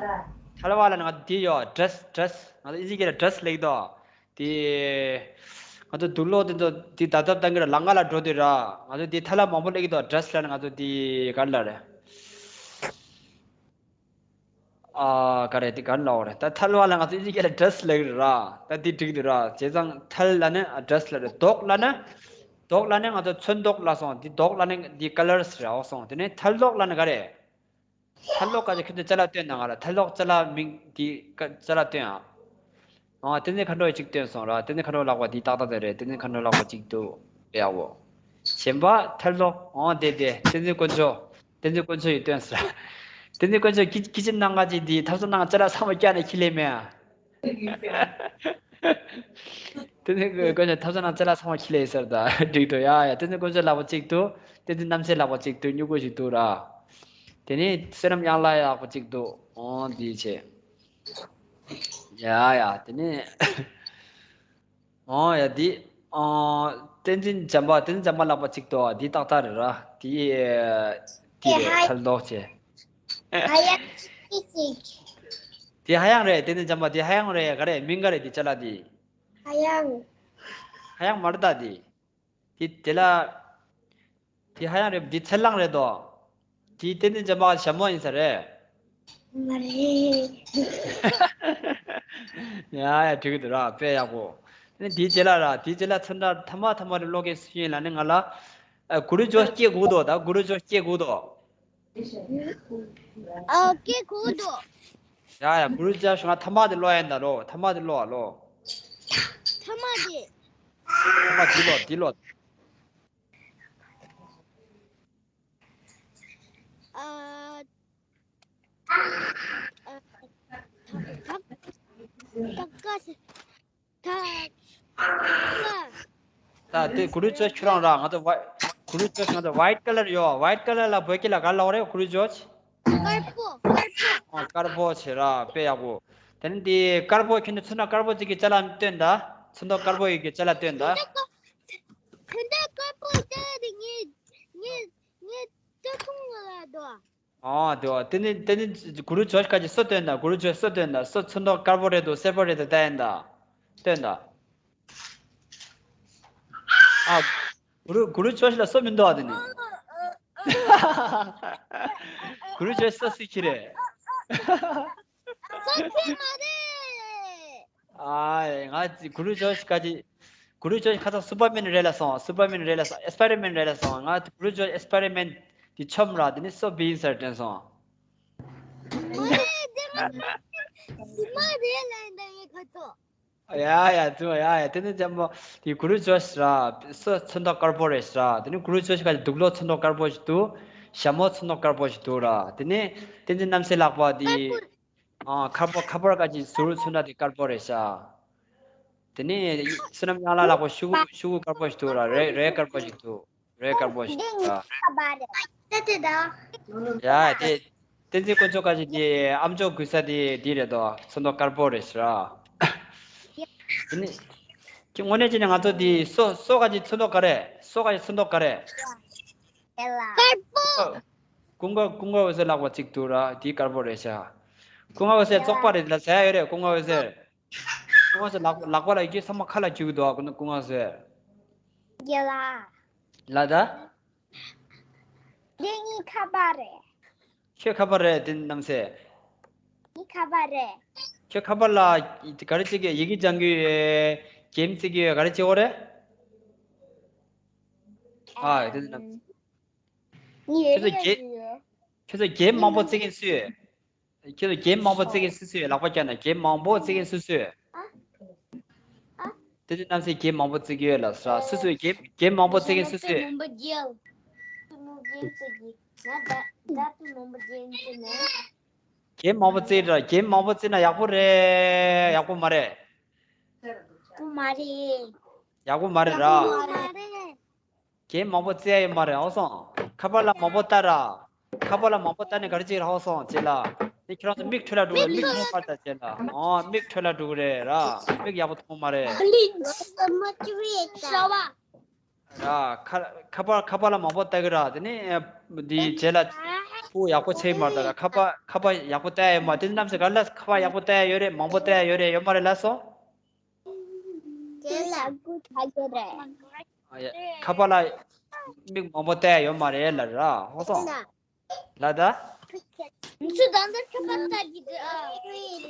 ཐལ་བ་ལ་ང་ཚོ་དེ་ཡོད་ཌེ་རེ་སི་ཌེ་རེ་སི་ང་ཚོ་ཨིན་ཇི་སྐད་ལ་ཌེ་རེ་སི་ལེགས་དོ། དེ་ང་ཚོ་དུག་ལོག་དེ་ཚོ་དེ་ད་ཐབ་བཏང་གི་ར་ལང་ཀ་ལ་འགྲོ་དུས་ར་ང་ཚོ་དེ་ཐལ་བ་མང་པོ་སླེབས་ཀྱི་དོ་ཌེ་རེ་སི་ལ་ང་ཚོ་དེ་ག་རེ་ལ་རེད། ཨ་ག་རེ་དེ་ག་ལ་འོ་རེད་ད་ཐལ་བ་ལ་ང་ཚོ་ཨིན་ཇི་སྐད་ལ་ཌེ་རེ་སི་ལེགས་ར། ད་དེ་འགྲིག་འདུག་ར་བྱས་ཙང་ཐལ་ལ་ནི་ཌེ་རེ་སི་ལ་རེད། དོག་ལ་ནི་དོག་ལ་ནི་ང་ཚོ་ཚོན་མདོག་ལ་སོང་དེ་དོག་ལ་ནི་དེ་ཀ་ལར་སི་རེད་འོ་སོང་དེ་ནས་ཐལ་མདོག་ལ་ནི་ག་རེད། ཐལ་མདོག་ག་ཚོད་ཁྱོད་ཚོས་ཅ་ལག་སྟོན་ན་ང་ལ་ཐལ་མདོག་ཅ་ལག་མིང་དེ་ཀ་ཅ་ལག་སྟོན་ཨ། ཨ་བསྟན་འཛིན་མཁའ་འགྲོ་ཡིས་གཅིག་སྟོན་སོང་ར། བསྟན་འཛིན་མཁའ་འགྲོ་ལག་པ་འདི་ཏག་ཏག་དེ་རེད། བསྟན་འཛིན་མཁའ་འགྲོ་ལག་པ་གཅིག་འདུག་ཡག་པོ། གཞན་པ་ཐལ་མདོག་ཨང་དེ་དེ་བསྟན་འཛིན་དཀོན་མཆོག་བསྟན་འཛིན་དཀོན་མཆོག་ཡིས་སྟོན་ཟེར། བསྟན་འཛིན་དཀོན་མཆོག་ཁྱི་ཁྱི་ཆེན་ནང་ང་ཅིག་འདི་ཐབ་ས་ནང་ཅ་ལག་ཚང་མ་བཀྱག་ནས་ཁྱི་ལས་མེད་ཨ། བསྟན་འཛིན་དཀོན་མཆོག་ཐབ་ས་ནང་ཅ་ལག་ཚང་མ་ཁྱི་ལས་ཟེར་ད་འགྲིག་འདུག་ཡ་ཡ་བསྟན་འཛིན་དཀོན་མཆོག་ལག་པ་གཅིག་འདུག་བསྟན་འཛིན་རྣམ་སྲས་ལག་པ་གཅིག་འདུག་སྨྱུ་གུ་ཞིག་འདུག་ར། དེ་ནས་བསོད་ནམས་གཡང་ལགས་ལག་པ་གཅིག་འདུག་ཨང་འདི་བྱས། ཡ་ཡ་དེ་ནས། ཨོ་ཡ་འདི། ཨོ། བསྟན་འཛིན་བྱམས་པ་བསྟན་འཛིན་བྱམས་པ་ལག་པ་གཅིག་ཏོ་འདི་ཏག་ཏག་རེད་ར། འདི། འདི་རེད་ཧ། ཐལ་མདོག་བྱས། ཧ་ཡང་ཅིག་ཅིག་འདི་ཧ་ཡང་རེད། བསྟན་འཛིན་བྱམས་པ་འདི་ཧ་ཡང་རེད། ག་རེ་མིང་ག་རེ་འདི་ཅ་ལག་འདི། ཧ་ཡང་། ཧ་ཡང་མ་རེད་ད་འདི། དེ་དེ་ལ། དེ་ཧ་ཡང་རེད། འདི་ཚལ་སླང་རེད་དོ། དེ་བསྟན་འཛིན་བྱམས་པ་ཞྭ་མོ་ཡིན་ས་རེད། མ་རེད། ཡ་ཡ་འགྲིག་གི་འདུག་ར་དཔེ་ཡག་པོ། ནི་དེའི་རྗེས་ལ་ར་དེའི་རྗེས་ལ་ཚོན་ཁྲ་ཐ་མ་ཐ་མ་རེ་ཀློག་མཁན་སུ་ཡིན་ལབ་ན་ང་ལ། ཨ་གུ་རུ་ཇོ་སྐྱེ་དགོས་དོ་ད་གུ་རུ་ཇོ་སྐྱེ་དགོས་དོ། ཨ་སྐྱེ་དགོས་དོ། ཡ་ཡ་གུ་རུ་ཇོ་ང་ཐ་མ་དེ་ཀློག་ཡིན་ད་ལོ། ཐ་མ་དེ་ཀློག་ཨ་ལོ། ཐ་མ་དེ། ཐ་མ་དེ་ཀློག་དེ་ཀློག་ཨ། ཨ། ད་ད་ཀ་ད་ཀ་ད་དེ་གུ་རུ་ཇོ་ཁྱོད་རང་ར་ང་ཚོ་ཝའི། གུ་རུ་ཇོ་ང་ཚོ་ཝའིཊ་ཀ་ལར་ཡོད། ཝའིཊ་ཀ་ལར་ལ་བོད་སྐད་ལ་ག་ལབ་རེད་གུ་རུ་ཇོ། དཀར་པོ་དཀར་པོ། ཨ་དཀར་པོ་བྱས་ར་དཔེ་ཡག་པོ། དེ་ནི་དེ་དཀར་པོ་ཁྱོད་ནི་ཚོན་ཁྲ་དཀར་པོ་གཅིག་གི་ཅ་ལག་སྟོན་ད། ཚོན་མདོག་དཀར་པོ་ཡི་གི་ཅ་ལག་སྟོན་ད། དེ་འདྲ་དཀར་པོ་དེ་ངས་ངས་ངས་ལྟ་ཐུང་ལ་དོ། ཨ་དེ་བ་དེ་ནི་དེ་ནི་གུ་རུ་ཇོ་ཁ་ཅིག་སོ་སྟོན་ད། གུ་རུ་ཇོ་སོ་སྟོན་ད། སོ་ཚོན་མདོག་དཀར་པོ་རེད་འདུག་སེར་པོ་རེད་འདུག་ལྟ་ཡིན་ད། སྟོན་ད། ཨ་གུ་རུ་གུ་རུ་ཇོ་ལ་སོ་མི་འདུག་ཨ་དེ་ནི། གུ་རུ་ཇོ་སོ་སུ་ཁྱི་རེད། སོ་ཁྱི་མ་རེད། ཨ་ང་གུ་རུ་ཇོ་ཁ་ཅིག་གུ་རུ་ཇོ་ཁ་ཚ་སུ་པར་མེན་རེད་ལ་སོང་། སུ་པར་མེན་རེད་ལ་སོང་། ཨེ་སི་པེ་རི་མེན་རེད་ལ་སོང་། ང་གུ་རུ་ཇོ་ཨེ་སི་པེ་རི་མེན་དེ་ཆོམ་ར་དེ་ནི་སོ་བིན་སར་དྲན་སོང་། མ་རེད་དེ་མ་རེད་ལ་འདི་ཡི་ཁ་ཐོ། ཡ་ཡ་ཙི་མ་ཡ་ཡ་དེ་ནི་ཅམ་པོ་དེ་གུ་རུ་ཇོ་ཤི་ར་སོ་ཚོན་མདོག་དཀར་པོ་རེད་ཤི་ར། དེ་ནི་གུ་རུ་ཇོ་ཤི་ག་དུག་ལོག་ཚོན་མདོག་དཀར་པོ་ཞིག་འདུག་ཞྭ་མོ་ཚོན་མདོག་དཀར་པོ་ཞིག་འདུག་ར། དེ་ནི་བསྟན་འཛིན་རྣམ་སྲས་ལགས་པ་དེ་ཨ་ཁ་པོ་ཁ་པོར་ག་ཅིག་ཟུར་ཚོན་མདོག་དེ་དཀར་པོ་རེད་ཤི། དེ་ནི་བསོད་ནམས་དབྱངས་ལགས་ལགས་པ་ཤུ་གུ་ཤུ་གུ་དཀར་པོ་ཞིག་འདུག་ར། རེད་རེད་དཀར་པོ་ཞིག་འདུག་རེད་དཀར་པོ་ཞིག་འདུག་ར། ཡ་དེ་བསྟན་འཛིན་དཀོན་མཆོག་ག་ཅིག་དེ་ཨམ་ཅོག་གུས་ས་དེ་དེ་རེད་དོ། ཚོན་མདོག་དཀར་པོ་རེད་ཤི་ར། དེ་ནི་དངོས་གནས་བྱས་ན་ང་ཚོ་དེ་སོ་སོ་ག་ཅིག་ཚོན་མདོག་ག་རེད། སོ་ག་ཅིག་ཚོན་མདོག་ག་རེད། དཀར་པོ། ཀུན་དགའ་ཀུན་དགའ་འོད་ཟེར་ལགས་པ་གཅིག་འདུག་ར། དེ་དཀར་པོ་རེད་ཤག་ཀུན་དགའ་འོད་ཟེར་བཙོག་པ་རེད་ལ་ཟེར་ཡ་ཡོད་རེད། ཀུན་དགའ་འོད་ཟེར། ཀུན་དགའ་འོད་ཟེར་ལག་ལག་པ་ལ་ཡི་གེ་ཚང་མ་ཁ་ལ་བཅུག་འདུག་ཀུན་དགའ་འོད་ཟེར། རྒན་ལགས། ལ་ད། དེ་ངའི་ཁ་པར་རེད། ཁྱོད་ཁ་པར་རེད་དེ་རྣམ་སྲས། ངའི་ཁ་པར་རེད། ཁྱོད་ཁ་པར་ལ་ག་རེ་བྱེད་ཀྱི་ཡི་གེ་སྦྱང་གི་ཡོད། གེམ་རྩེ་གི་ཡོད། ག་རེ་བྱེད་འོ་རེད། ཨ་དེ་རྣམ་སྲས། ངའི་ཁྱོད་ཚོ་རེད་གེ་ཡོད། ཁྱོད་ཚོ་གེམ་མང་པོ་རྩེ་མཁན་སུ་ཡོད། ཁྱོད་ཚོ་གེམ་མང་པོ་རྩེ་མཁན་སུ་སུ་ཡོད། ལག་པ་བརྐྱངས་ན་གེམ་མང་པོ་རྩེ་མཁན་སུ་སུ་ཡོད། དེ་ཚོ་རྣམ་སྲས་གེམ་མང་པོ་རྩེ་གི་ཡོད་ལ་ས་སུ་སུ་གེམ་གེམ་མང་པོ་རྩེ་མཁན་སུ་སུ་ཡོད། གེམ་མང་པོ་རྩེ་ར། གེམ་མང་པོ་རྩེ་ན་ཡག་པོ་རེད། ཡག་པོ་མ་རེད། ཡག་པོ་མ་རེད། ཡག་པོ་མ་རེད་ར། གེམ་མང་པོ་རྩེ་ཡ་ཡོད་མ་རེད་ཨོ་སོང་། ཁ་པར་ལ་མང་པོ་ལྟ་ར། ཁ་པར་ལ་མང་པོ་ལྟ་ནས་ག་རེ་བྱེད་ར་ཨོ་སོང་བྱེད་ལ། ནི་ཁྱེད་རང་ཚོ་མིག་འཕྲོད་ལ་འགྲོ་གི་རེད། མིག་མཐོང་མ་ལྟ་བྱེད་ལ། ཨོ་མིག་འཕྲོད་ལ་འགྲོ་གི་རེད་ར། མིག་ཡག་པོ་མཐོང་མ་རེད། ར་ཁ་ཁ་པར་ཁ་པར་ལ་མང་པོ་ལྟ་གི་ར། དེ་ནི་འདི་བྱེད་ལ་ཕུ་ཡག་པོ་ཆེ་མ་ལྟ་ར། ཁ་པར་ཁ་པར་ཡག་པོ་ལྟ་ཡ་ཡོད་མ། དེ་རྣམ་སྲས་ག་ལ་ཁ་པར་ཡག་པོ་ལྟ་ཡ་ཡོད་རེད། མང་པོ་ལྟ་ཡ་ཡོད་རེད། ཡོད་མ་རེད་ལ་སོང་། དེ་ལ་སྐུ་ཐག་གི་རེད། ཨ་ཡ། ཁ་པར་ལ་མིག་མང་པོ་བལྟ་ཡ་ཡོད་མ་རེད་ལ་ར། ཧོ་སོང་། ལ་ད། ཚུ་ད་ལྟ་ཁ་པར་ལྟ་གི་འདུག་ཨ། ཡ་ཡ་ད་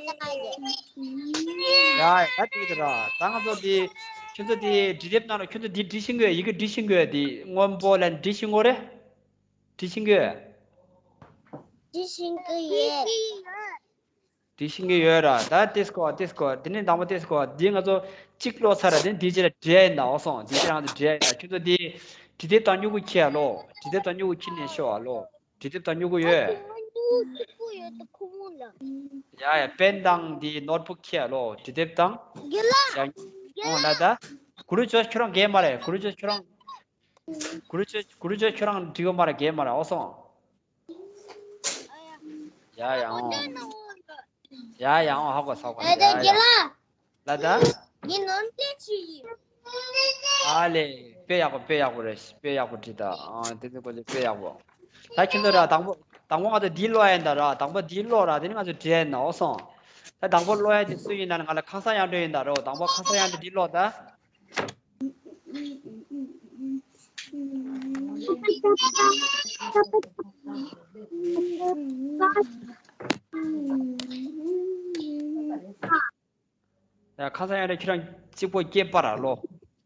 དེ་གི་ར། ད་ང་ཚོ་དེ་ཁྱོད་ཚོ་དེ་འབྲི་དེབ་ནང་ལ་ཁྱོད་ཚོ་དེ་འབྲི་ཤེས་གི་ཡོད། ཡི་གེ་འབྲི་ཤེས་གི་ཡོད། དེ་སྔོན་པོ་ལ་འབྲི་ཤེས་གི་རེད། འབྲི་ཤེས་གི་ཡོད། འབྲི་ཤེས་གི་ཡོད། འབྲི་ཤེས་ཀྱི་ཡོད་ར། ད་ཏེས་ཀོ་ཏེས་ཀོ་དེ་ནས་དང་པོ་ཏེས་ཀོ་འདི་ང་ཚོ་གཅིག་ཀློག་ཚར་ར། དེ་འདི་རྗེས་ལ་འབྲི་ཡ་ཡིན་ད། འོ་སོང་། འདི་རྗེས་ང་ཚོ་འབྲི་ཡ་ཡིན་ད། ཁྱོད་ཚོ་འདི་འབྲི་དེབ་དང་སྨྱུ་གུ་འཁྱེར་ཡ་ལོ། འབྲི་དེབ་དང་སྨྱུ་གུ་འཁྱེར་ནས་ཤོག་ཨ་ལོ། འབྲི་དེབ་དང་སྨྱུ་གུ་ཡོད། ཡ་ཡ་པེན་དང་འདི་ནོཊ་བུག་འཁྱེར་ཡ་ལོ། འབྲི་དེབ་དང་། ཡ་འོ་ལ་ད། གུ་རུ་ཇོ་ཁྱོད་རང་རྒན་མ་རེད། གུ་རུ་ཇོ་ཁྱོད་རང་། གུ་རུ་ཇོ་གུ་རུ་ཇོ་ཁྱོད་རང་འབྲི་གི་མ་རེད། རྒན་མ་རེད། འོ་སོང་། ཡ་ཡ་འོང་། ཡ་ཡ་འོང་། ཧ་གོ་ས་གོ། ཡ་ཡ། ལ་ད། ངའི་ནོར་འདི་ཅི་ཡིན། ཨ་ལེ། དཔེ་ཡག་པོ་དཔེ་ཡག་པོ་རེད། དཔེ་ཡག་པོ་བྲིས་ད། ཨ་དེ་ཚོ་ཀོ་ཅི་དཔེ་ཡག་པོ། ད་ཁྱོད་ཚོ་ར་དང་པོ་དང་པོ་ང་ཚོ་འདི་ཀློག་ཡ་ཡིན་ད་ར། དང་པོ་འདི་ཀློག་ར། དེ་ནི་ང་ཚོ་འབྲི་ཡ་ཡིན་ན། འོ་སོང་། ད་དང་པོ་ཀློག་ཡ་དེ་སུ་ཡིན་ན་ང་ལ་ཁང་གསར་དབྱངས་སྒྲོན་ཡིན་ད་ར། དང་པོ་ཁང་གསར་དབྱངས་སྒྲོན་འདི་ཀློག་ད། ཡ་ཁ་སང་ཡང་རེ་ཁྱོད་རང་གཅིག་པོ་སྐྱེས་པ་ར་ལོ།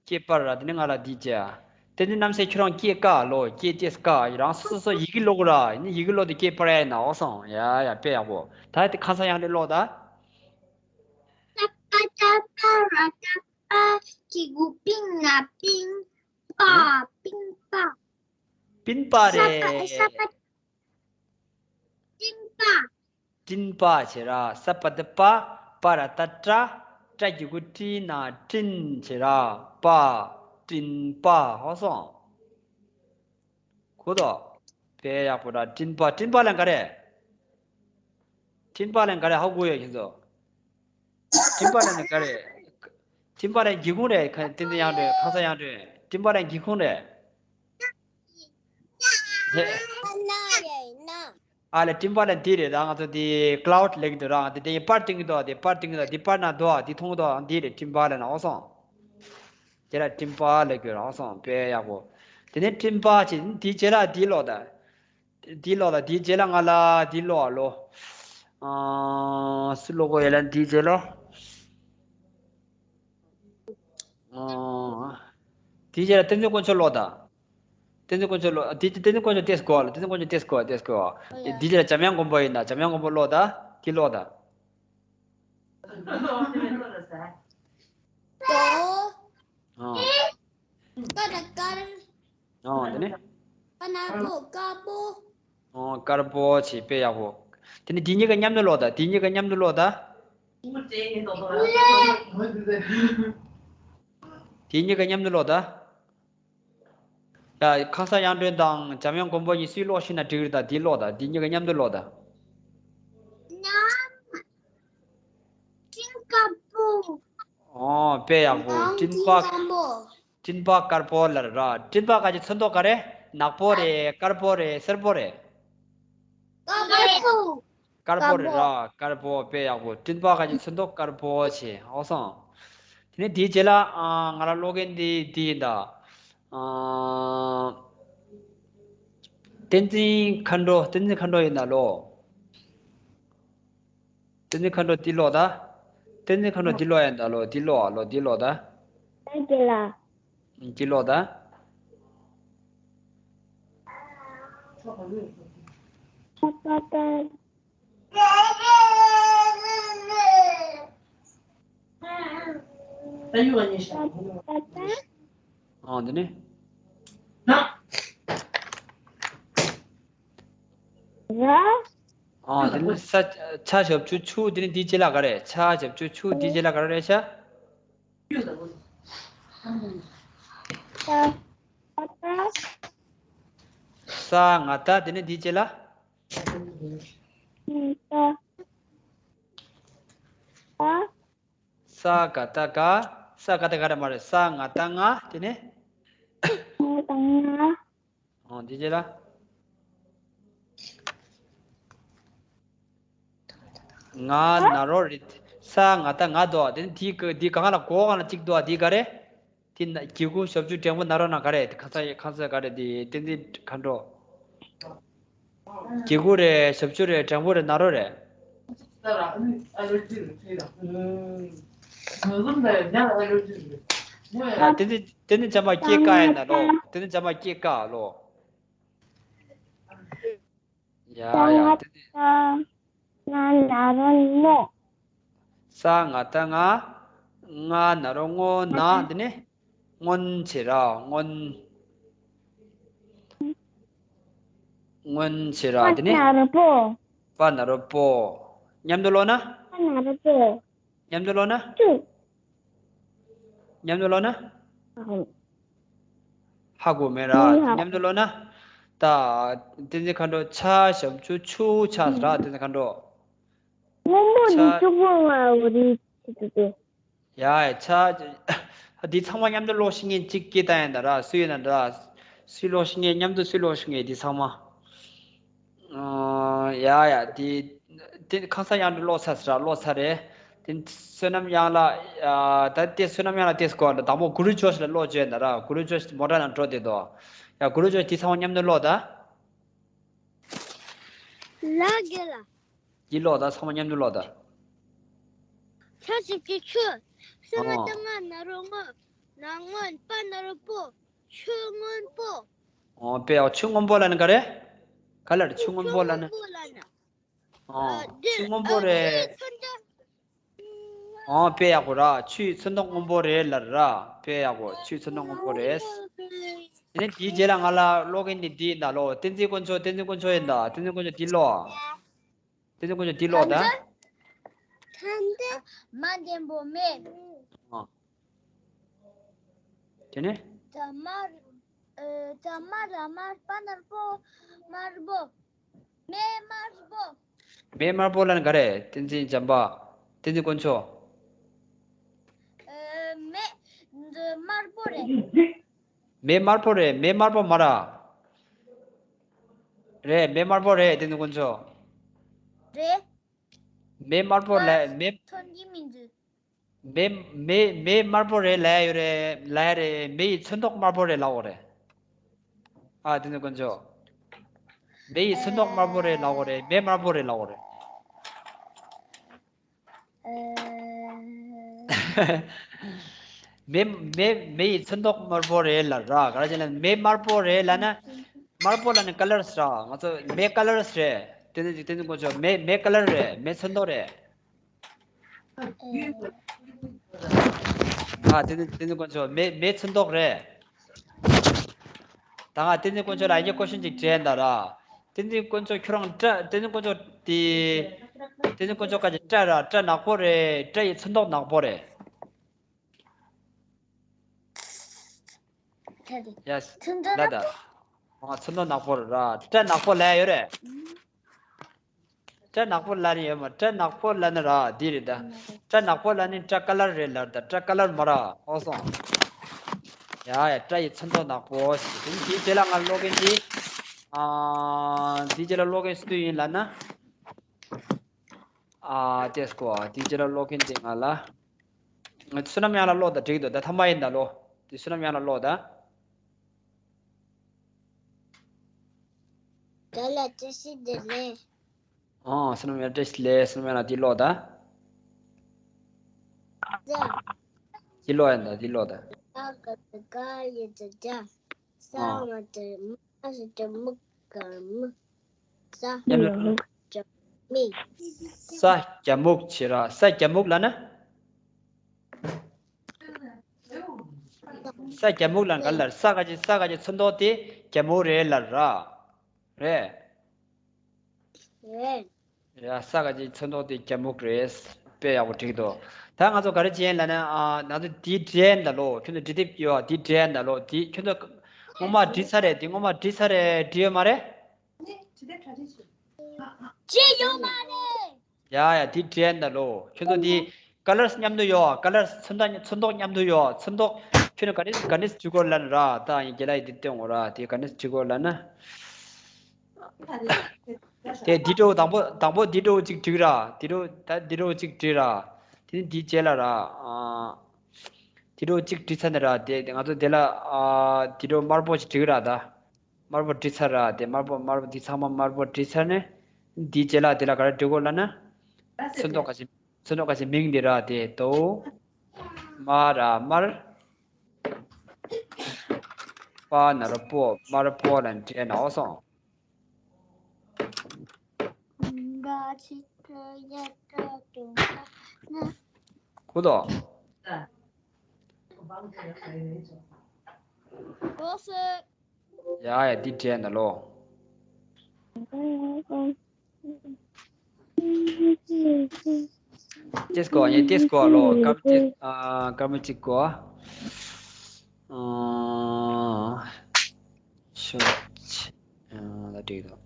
སྐྱེས་པ་ར་དེ་ནི་ང་ལ་འདི་བྱས། དེ་ནི་རྣམ་སྲས་ཁྱོད་རང་སྐྱེས་ཀ་ལོ། སྐྱེས་ཏེས་ཀ་རང་སོ་སོ་ཡི་གེ་ཀློག་ར། ཡིན་ནི་ཡི་གེ་ཀློག་དེ་སྐྱེས་པ་ར་ཡིན་ན། འོ་སོང་། ཡ་ཡ་དཔེ་ཡག་པོ། ད་དེ་ཁ་སང་ཡང་རེ་ཀློག་ད། ཏ་པ་ཏ་པ་ར་ཏ་པ། གི་གུ་པིན་ན་པིན། པ། པིན་པ། པིན་པ་རེད། ས་པ་ས་པ། སྤྲིན་པ། སྤྲིན་པ་བྱེད་ར། ས་པ་ཏ་པ། པ་ར་ཏ་པྲ། པྲ་གི་གུ་པྲི་ན་སྤྲིན་བྱེད་ར། པ། སྤྲིན་པ། འོ་སོང་། གོ་དོ། དཔེ་ཡག་པོ་ར། སྤྲིན་པ། སྤྲིན་པ་ལ་ག་རེ། སྤྲིན་པ་ལ་ག་རེ་ཧ་གོ་ཡོད་ཁྱེད་ཚོ། སྤྲིན་པ་ལ་ནི་ག་རེ། སྤྲིན་པ་ལ་སྒེའུ་ཁུང་རེད། ཁ་ཏན་ཏན་ཡང་རེད། ཁ་སང་ཡང་རེད། སྤྲིན་པ་ལ་སྒེའུ་ཁུང་རེད། ཨ་ལེ་སྤྲིན་པ་ལ་འདི་རེད། ད་ང་ཚོ་འདི་ཀླའུ་ཌི་ལེགས་འདུག་ར། འདི་འདི་པར་སྟོན་གི་འདུག་འདི་པར་སྟོན་གི་འདུག་འདི་པར་ན་འདུག་འདི་མཐོང་གི་འདུག་འདི་རེད། སྤྲིན་པ་ལ་ན། འོ་སོང་། དེ་ལ་སྤྲིན་པ་ལ་གྱུར་ར། འོ་སོང་། དཔེ་ཡག་པོ། དེ་ནས་སྤྲིན་པ་ཅིག་འདི་རྗེས་ལ་འདི་ཀློག་ད། འདི་ཀློག་ད། འདི་རྗེས་ལ་ང་ལ་འདི་ཀློག་ཨ་ལོ། ཨ་སུ་ཀློག་གོ་ཡོད་ལ་འདི་རྗེས་ལ། ཨ་འདི་རྗེས་ལ་བསྟན་འཛིན་དཀོན་མཆོག་ཀློག་ད། བསྟན་འཛིན་དཀོན་མཆོག་ལོ། དེ་བསྟན་འཛིན་དཀོན་མཆོག་ཏེས་གོ་ལ། བསྟན་འཛིན་དཀོན་མཆོག་ཏེས་གོ་ཏེས་གོ། ཨོ་ཡ། དེ་ལ་འཇམ་དབྱངས་མགོན་པོ་ཡིན་ན། འཇམ་དབྱངས་མགོན་པོ་ཀློག་ད། དེ་ཀློག་ད། དོ། ཨོ། ཀ་ད་དཀར། ཨོ་དེ་ནས། ཀ་ན་པོ་དཀར་པོ། ཨོ་དཀར་པོ་བྱས། དཔེ་ཡག་པོ། དེ་ནས་དེ་གཉིས་ཀ་མཉམ་དུ་ཀློག་ད། དེ་གཉིས་ཀ་མཉམ་དུ་ཀློག་ད། དེ་གཉིས་ཀ་མཉམ་དུ་ཀློག་ད། ཡ། ཁ་སང་དབྱངས་སྒྲོན་དང་འཇམ་དབྱངས་མགོན་པོ་གཉིས་སུས་ཀློག་ཤེས་ན་འགྲིག་རེད། ད་འདི་ཀློག་ད། འདི་གཉིས་ཀ་མཉམ་དུ་ཀློག་ད། ཉམས། སྤྲིན་དཀར་པོ། ཨོ་དཔེ་ཡག་པོ། ནམ་སྤྲིན་པ། སྤྲིན་དཀར་པོ། སྤྲིན་པ་དཀར་པོ་ལབ་ར། སྤྲིན་པ་ག་ཅི་ཚོན་མདོག་ག་རེ། ནག་པོ་རེད། དཀར་པོ་རེད། སེར་པོ་རེད། དཀར་པོ། དཀར་པོ་རེད་ར། དཀར་པོ། དཔེ་ཡག་པོ། སྤྲིན་པ་ག་ཅི་ཚོན་མདོག་དཀར་པོ་བྱས། ཧོ་སོང་། དེ་ནས་དེའི་རྗེས་ལ། ཨ། ང་རང་ཀློག་མཁན་འདི་འདི་ཡིན་ད། ཨ། བསྟན་འཛིན་མཁའ་འགྲོ། བསྟན་འཛིན་མཁའ་འགྲོ་ཡིན་ད་ལོ། བསྟན་འཛིན་མཁའ་འགྲོ་འདི་ཀློག་ད། བསྟན་འཛིན་མཁའ་འགྲོ་འདི་ཀློག་ཡིན་ད་ལོ། འདི་ཀློག་ཨ་ལོ། འདི་ཀློག་ད། ད་དེ་ལ། འདི་ཀློག་ད། ད་ད་ད། ཨ། འདི་ནི། ཨ། འདི་ནི་ས། ཆ་ཞབས་ཀྱུ་ཆུ། འདི་ནི་འདི་ལྕེ་ལ་ག་རེ། ཆ་ཞབས་ཀྱུ་ཆུ། འདི་ལྕེ་ལ་ག་རེ་རེད་ཤག་ས་ང་ད། འདི་ནི་འདི་ལྕེ་ལ། ས་ག་ད་ག། ས་ག་ད་ག་རེད་མ་རེད། ས་ང་ད་ང་། དེ་ནས། ང་ད་ང་། ཨོ་འདི་རྗེས་ལ། ང་ན་རོ་རེད། ས་ང་ད་ང་དོ། དེ་ནས་དེའི་ག། དེའི་སྒང་ལ་སྒོ་སྒང་ལ་གཅིག་འདུག་ཨ། དེ་ག་རེ། དེ་ན་གི་གུ་ཞབས་ཀྱུ་འགྲེང་བུ་ན་རོ་ན་ག་རེ། དེ་ཁ་ས་ཁ་ས་ག་རེ། དེ་བསྟན་འཛིན་མཁའ་འགྲོ། གི་གུ་རེད། ཞབས་ཀྱུ་རེད། འགྲེང་བུ་རེད། ན་རོ་རེད། ཨ། དེ་ནི་དེ་ནི་འཇམ་པ་སྐྱེ་དཀའ་ཡིན་ན་ལོ། དེ་ནི་འཇམ་པ་སྐྱེ་དཀའ་ལོ། ཡ་ཡ། དེ་ནི། ང་ན་རོ་ནོ། ས་ང་ད་ང་། ང་ན་རོ་ངོ་ན། དེ་ནི། སྔོན་བྱེད་ར། སྔོན། སྔོན་བྱེད་ར། དེ་ནི། པ་ན་རོ་པོ། པ་ན་རོ་པོ། མཉམ་དུ་ཀློག་ན། པ་ན་རོ་པོ། མཉམ་དུ་ཀློག་ན། ཆུ། མཉམ་དུ་ཀློག་ན། ཨ། ཧ་གོ་མེད་ར། མཉམ་དུ་ཀློག་ན། ད། བསྟན་འཛིན་མཁའ་འགྲོ། ཆ་ཞབས་ཀྱུ་ཆུ་ཆ་ཟེར་ར། བསྟན་འཛིན་མཁའ་འགྲོ། སྔོན་པོ་འདི། ཆ། གཅིག་པོ་ང་འོ་རི་ཆེ་ཏུ་ཏེ། ཡ་ཡ། ཆ། འདི་ཚང་མ་མཉམ་དུ་ཀློག་ཤེས་མཁན་གཅིག་སྐད་བཏང་ཡིན་ད་ར། སུ་ཡིན་ན་འདྲ། སུས་ཀློག་ཤེས་མཁན། མཉམ་དུ་སུས་ཀློག་ཤེས་མཁན་འདི་ཚང་མ། ཨ། ཡ་ཡ། དེ་དེ་ཁ་སང་དབྱངས་སྒྲོན་ཀློག་ཚར་ཟེར་ར། ཀློག་ཚར་རེད། དེ་བསོད་ནམས་གཡང་ལགས། ཨ། ད་དེ་བསོད་ནམས་གཡང་ལགས་དེ་སྐོར་ལ་དང་པོ་གུ་རུ་ཇོ་ཤི་ལ་ཀློག་བྱས་ན་ར། གུ་རུ་ཇོ་ཤི་མོ་ཊ་ནང་འགྲོ་བསྡད་དོ། ཡ། གུ་རུ་ཇོ་ཤི་དེ་ཚང་མ་མཉམ་དུ་ཀློག་ད། ལ་རྒན་ལགས། དེ་ཀློག་ད། ཚང་མ་མཉམ་དུ་ཀློག་ད། ཆ་ཞབས་ཀྱུ་ཆུ། ས་ང་ད་ང་ན་རོ་ངོ་། ན་སྔོན། པ་ན་རོ་པོ། ཆུ་སྔོན་པོ། ཨོ་དཔེ་ཡག་ཆུ་སྔོན་པོ་ལབ་ན་ག་རེ། ག་ལ་རེད། ཆུ་སྔོན་པོ་ལབ་ན། ཆུ་སྔོན་པོ་ལབ་ན། ཨོ། ཨ། འདི། ཆུ་སྔོན་པོ། ཨ། རེད། ཆུའི་ཚོན་མདོག་ཨོ་དཔེ་ཡག་པོ་ར། ཆུའི་ཚོན་མདོག་སྔོན་པོ་རེད་ལབ་ར། དཔེ་ཡག་པོ། ཆུའི་ཚོན་མདོག་སྔོན་པོ་རེད། དེ་ནས་དེའི་རྗེས་ལ་ང་ལ་ཀློག་མཁན་ནི་འདི་ཡིན་ད་ལོ། བསྟན་འཛིན་དཀོན་མཆོག་བསྟན་འཛིན་དཀོན་མཆོག་ཡིན་ད། བསྟན་འཛིན་དཀོན་མཆོག་འདི་ཀློག་དེ་ཚོ་ཀུན་སྤྱོད་འདི་ལོ། ཐ་འདི། ཐ་འདི་མ་འདན་པོ་མེ། ཨ། དེ་ནས། ད་མར། ཨ། ད་མར་ར་མར་པ་ནར་པོ། དམར་པོ། མེ་དམར་པོ། མེ་དམར་པོ་ལབ་ན་ག་རེ། བསྟན་འཛིན་བྱམས་པ། བསྟན་འཛིན་དཀོན་མཆོག་ཨ། མེ་འདི་དམར་པོ་རེད། མེ་དམར་པོ་རེད། མེ་དམར་པོ་མ་ར། རེད། མེ་དམར་པོ་རེད། བསྟན་འཛིན་དཀོན་མཆོག་རེད། མེ་དམར་པོ་ལ་མེ། ཐོན་གྱི་མི་འདུག་མེ་མེ་མེ་དམར་པོ་རེད་ལབ་ཡོད་རེད། ལབ་ཡ་རེད། མེ་ཡི་ཚོན་མདོག་དམར་པོ་རེད་ལབ་འོ་རེད། ཨ། བསྟན་འཛིན་དཀོན་མཆོག་མེ་ཡི་ཚོན་མདོག་དམར་པོ་རེད་ལབ་འོ་རེད། མེ་དམར་པོ་རེད་ལབ་འོ་རེད། ཨ། མེ་མེ་མེ་ཡི་ཚོན་མདོག་དམར་པོ་རེད་ལབ་ར། ག་རེ་བྱས་ན་མེ་དམར་པོ་རེད་ལབ་ན། དམར་པོ་ལབ་ན་ཀ་ལར་ར། ང་ཚོ་མེ་ཀ་ལར་རེད། བསྟན་འཛིན་བསྟན་འཛིན་དཀོན་མཆོག་མེ་མེ་ཀ་ལར་རེད། མེ་ཚོན་མདོག་རེད། ཨ། བསྟན་འཛིན་བསྟན་འཛིན་དཀོན་མཆོག་མེ་མེ་ཚོན་མདོག་རེད། ད་ང་བསྟན་འཛིན་དཀོན་མཆོག་ལ་ཡང་ཀོ་ཤན་ཅིག་དྲིས་ཡིན་ད་ར། བསྟན་འཛིན་དཀོན་མཆོག་ཁྱོད་རང་སྐྲ། བསྟན་འཛིན་དཀོན་མཆོག་དེ། བསྟན་འཛིན་དཀོན་མཆོག་ག་ཅི། སྐྲ་ར། སྐྲ་ནག་པོ་རེད། སྐྲ་ཡི་ཚོན་མདོག་ནག་པོ་རེད། ཡ། ལ་ད། ང་ཚོ་ནོ་ནག་པོ་ར། སྐྲ་ནག་པོ་ལ་ཡོད་རེད། སྐྲ་ནག་པོ་ལ་ནི་ཡོད་མ། སྐྲ་ནག་པོ་ལ་ནི་ར་འདི་རེད་ད། སྐྲ་ནག་པོ་ལ་ནི་སྐྲ་ཀ་ལར་རེད་ལ་ད། སྐྲ་ཀ་ལར་མ་ར། ཨོ་སོང་། ཡ་ཡ། སྐྲ་ཡི་ཚོན་མདོག་ནག་པོ་ཞེས། དེ་ནི་དེའི་རྗེས་ལ་ང་ཀློག་མཁན་དེ། ཨ། དེའི་རྗེས་ལ་ཀློག་མཁན་སུ་ཡིན་ལབ་ན། ཨ། ཏེས་ཀོ། དེའི་རྗེས་ལ་ཀློག་མཁན་དེ་ང་ལ། ང་བསོད་ནམས་དབྱངས་ལགས་ཀློག་ད་འགྲིག་འདུག་ད་ཐ་མ་ཡིན་ད་ལོ། དེ་བསོད་ནམས་དབྱངས་ལགས་ཀློག་ད། དེ་ལ་བཀྲ་ཤིས་བདེ་ལེགས། ཨ། བསོད་ནམས་དབྱངས་བཀྲ་ཤིས་བདེ་ལེགས། བསོད་ནམས་དབྱངས་ལགས་འདི་ཀློག་ད། ཟ། འདི་ཀློག་ཡིན་ད། འདི་ཀློག་ད། ཨ། ག་ད་ག་ཡ་ད་ད། ས། ཨ། མ་ད་མ། ཨ་ཞ་ད་མུ་ག་མུ། ས། ཡ། རྒྱ་མིག། ས་རྒྱ་མུག་བྱེད་ར། ས་རྒྱ་མུག་ལབ་ན། ས་རྒྱ་མུག་ལབ་ན་ག་ལར། ས་ག་ཅི། ས་ག་ཅི་ཚོན་མདོག་དེ་རྒྱ་མུག་རེད་ལབ་ར། རེད། རེད། ཡ། ས་ག་ཅི་ཚོན་མདོག་དེ་རྒྱ་མུག་རེད། དཔེ་ཡག་པོ་བྲིས་འདུག་ད་ང་ཚོ་ག་རེ་བྱེད་ཡིན་ལབ་ན། ཨ། ང་ཚོ་འདི་འབྲི་ཡིན་ད་ལོ། ཁྱོད་ཚོ་འབྲི་དེབ་ཡོད་ཨ། འདི་འབྲི་ཡིན་ད་ལོ། འདི་ཁྱོད་ཚོ་སྔོན་མ་བྲིས་ཚར་རེད། འདི་སྔོན་མ་བྲིས་ཚར་རེད། འབྲི་ཡོད་མ་རེད། ཅི་ཡོད་མ་རེད། ཡ་ཡ། འདི་བྲིས་ཡིན་ད་ལོ། ཁྱོད་ཚོ་འདི་ཀ་ལར་མཉམ་དུ་ཡོད། ཀ་ལར་ཚོན་མདོག་ཚོན་མདོག་མཉམ་དུ་ཡོད། ཚོན་མདོག་ཁྱོད་ནི་ག་ནས་ག་ནས་བྲིས་དགོས་ལབ་ན་ར། ད་ཡིན་རྒན་ལགས་ཡིན་འདི་སྟོན་འོ་ར། དེ་ག་ནས་བྲིས་དགོས་ལབ་ན། དེ་འདི་འགྲོ་དང་པོ་དང་པོ་འདི་འགྲོ་གཅིག་བྲིས་ར། འདི་འགྲོ་ད་འདི་འགྲོ་གཅིག་བྲིས་ར། དེ་ནི་འདིའི་རྗེས་ལ་ར། ཨ། འདི་འགྲོ་གཅིག་བྲིས་ཚར་ནས་ར། དེ་ང་ཚོ་དེ་ལ། ཨ། འདི་འགྲོ་དམར་པོ་ཞིག་བྲིས་ར་ད། དམར་པོ་བྲིས་ཚར་ར། དེ་དམར་པོ་དམར་པོ་འདི་ཚང་མ་དམར་པོ་བྲིས་ཚར་ནས། འདིའི་རྗེས་ལ་དེ་ལ་ག་རེ་འབྲི་དགོས་ལབ་ན། ཚོན་མདོག་ག་ཅི། ཚོན་མདོག་ག་ཅི་མིང་འདི་ར། དེ་དོ། མ་ར་དམར། པ་ན་རོ་པོ། དམར་པོ་ལ་འབྲས་ནའོ་སོང་། ཁུ་དོ། ཡ་ཡ། འདི་བྲིས་ན་ལོ། ཏེས་ཀོ། ཡ། ཏེས་ཀོ་ལོ། སྐར་མ་ཏེས། ཨ། སྐར་མ་གཅིག་གོ། ཨ། ཤོག་ཨ། ད་འགྲིག་འདུག་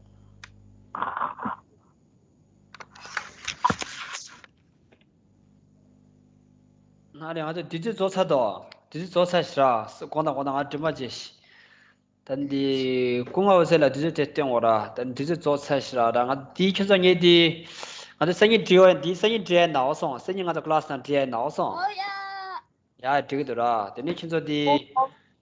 ང་རེ་ང་ཚོ་དུས་ཚོད་རྫོགས་ཚར་དོ། དུས་ཚོད་རྫོགས་ཚར་ཤག་ར། དགོངས་དག་དགོངས་དག་ང་དྲི་མ་བྱེད་ཤི། ད་འདི་སྐུ་ངོ་འོད་ཟེར་ལ་དུས་ཚོད་དེ་སྟོན་འོ་ར། ད་དུས་ཚོད་རྫོགས་ཚར་ཤག་ར། ད་ང་འདི་ཁྱོད་ཚོ་ངས་འདི། ང་ཚོ་སང་ཉིན་འབྲི་ཡོད། འདི་སང་ཉིན་འབྲི་ཡ་ཡིན་ནའོ་སོང་། སང་ཉིན་ང་ཚོ་ཀླ་སི་ནང་འབྲི་ཡ་ཡིན་ནའོ་སོང་། ཨོ་ཡ། ཡ། འགྲིག་གི་འདུག་ར། དེ་ནས་ཁྱོད་ཚོ་འདི།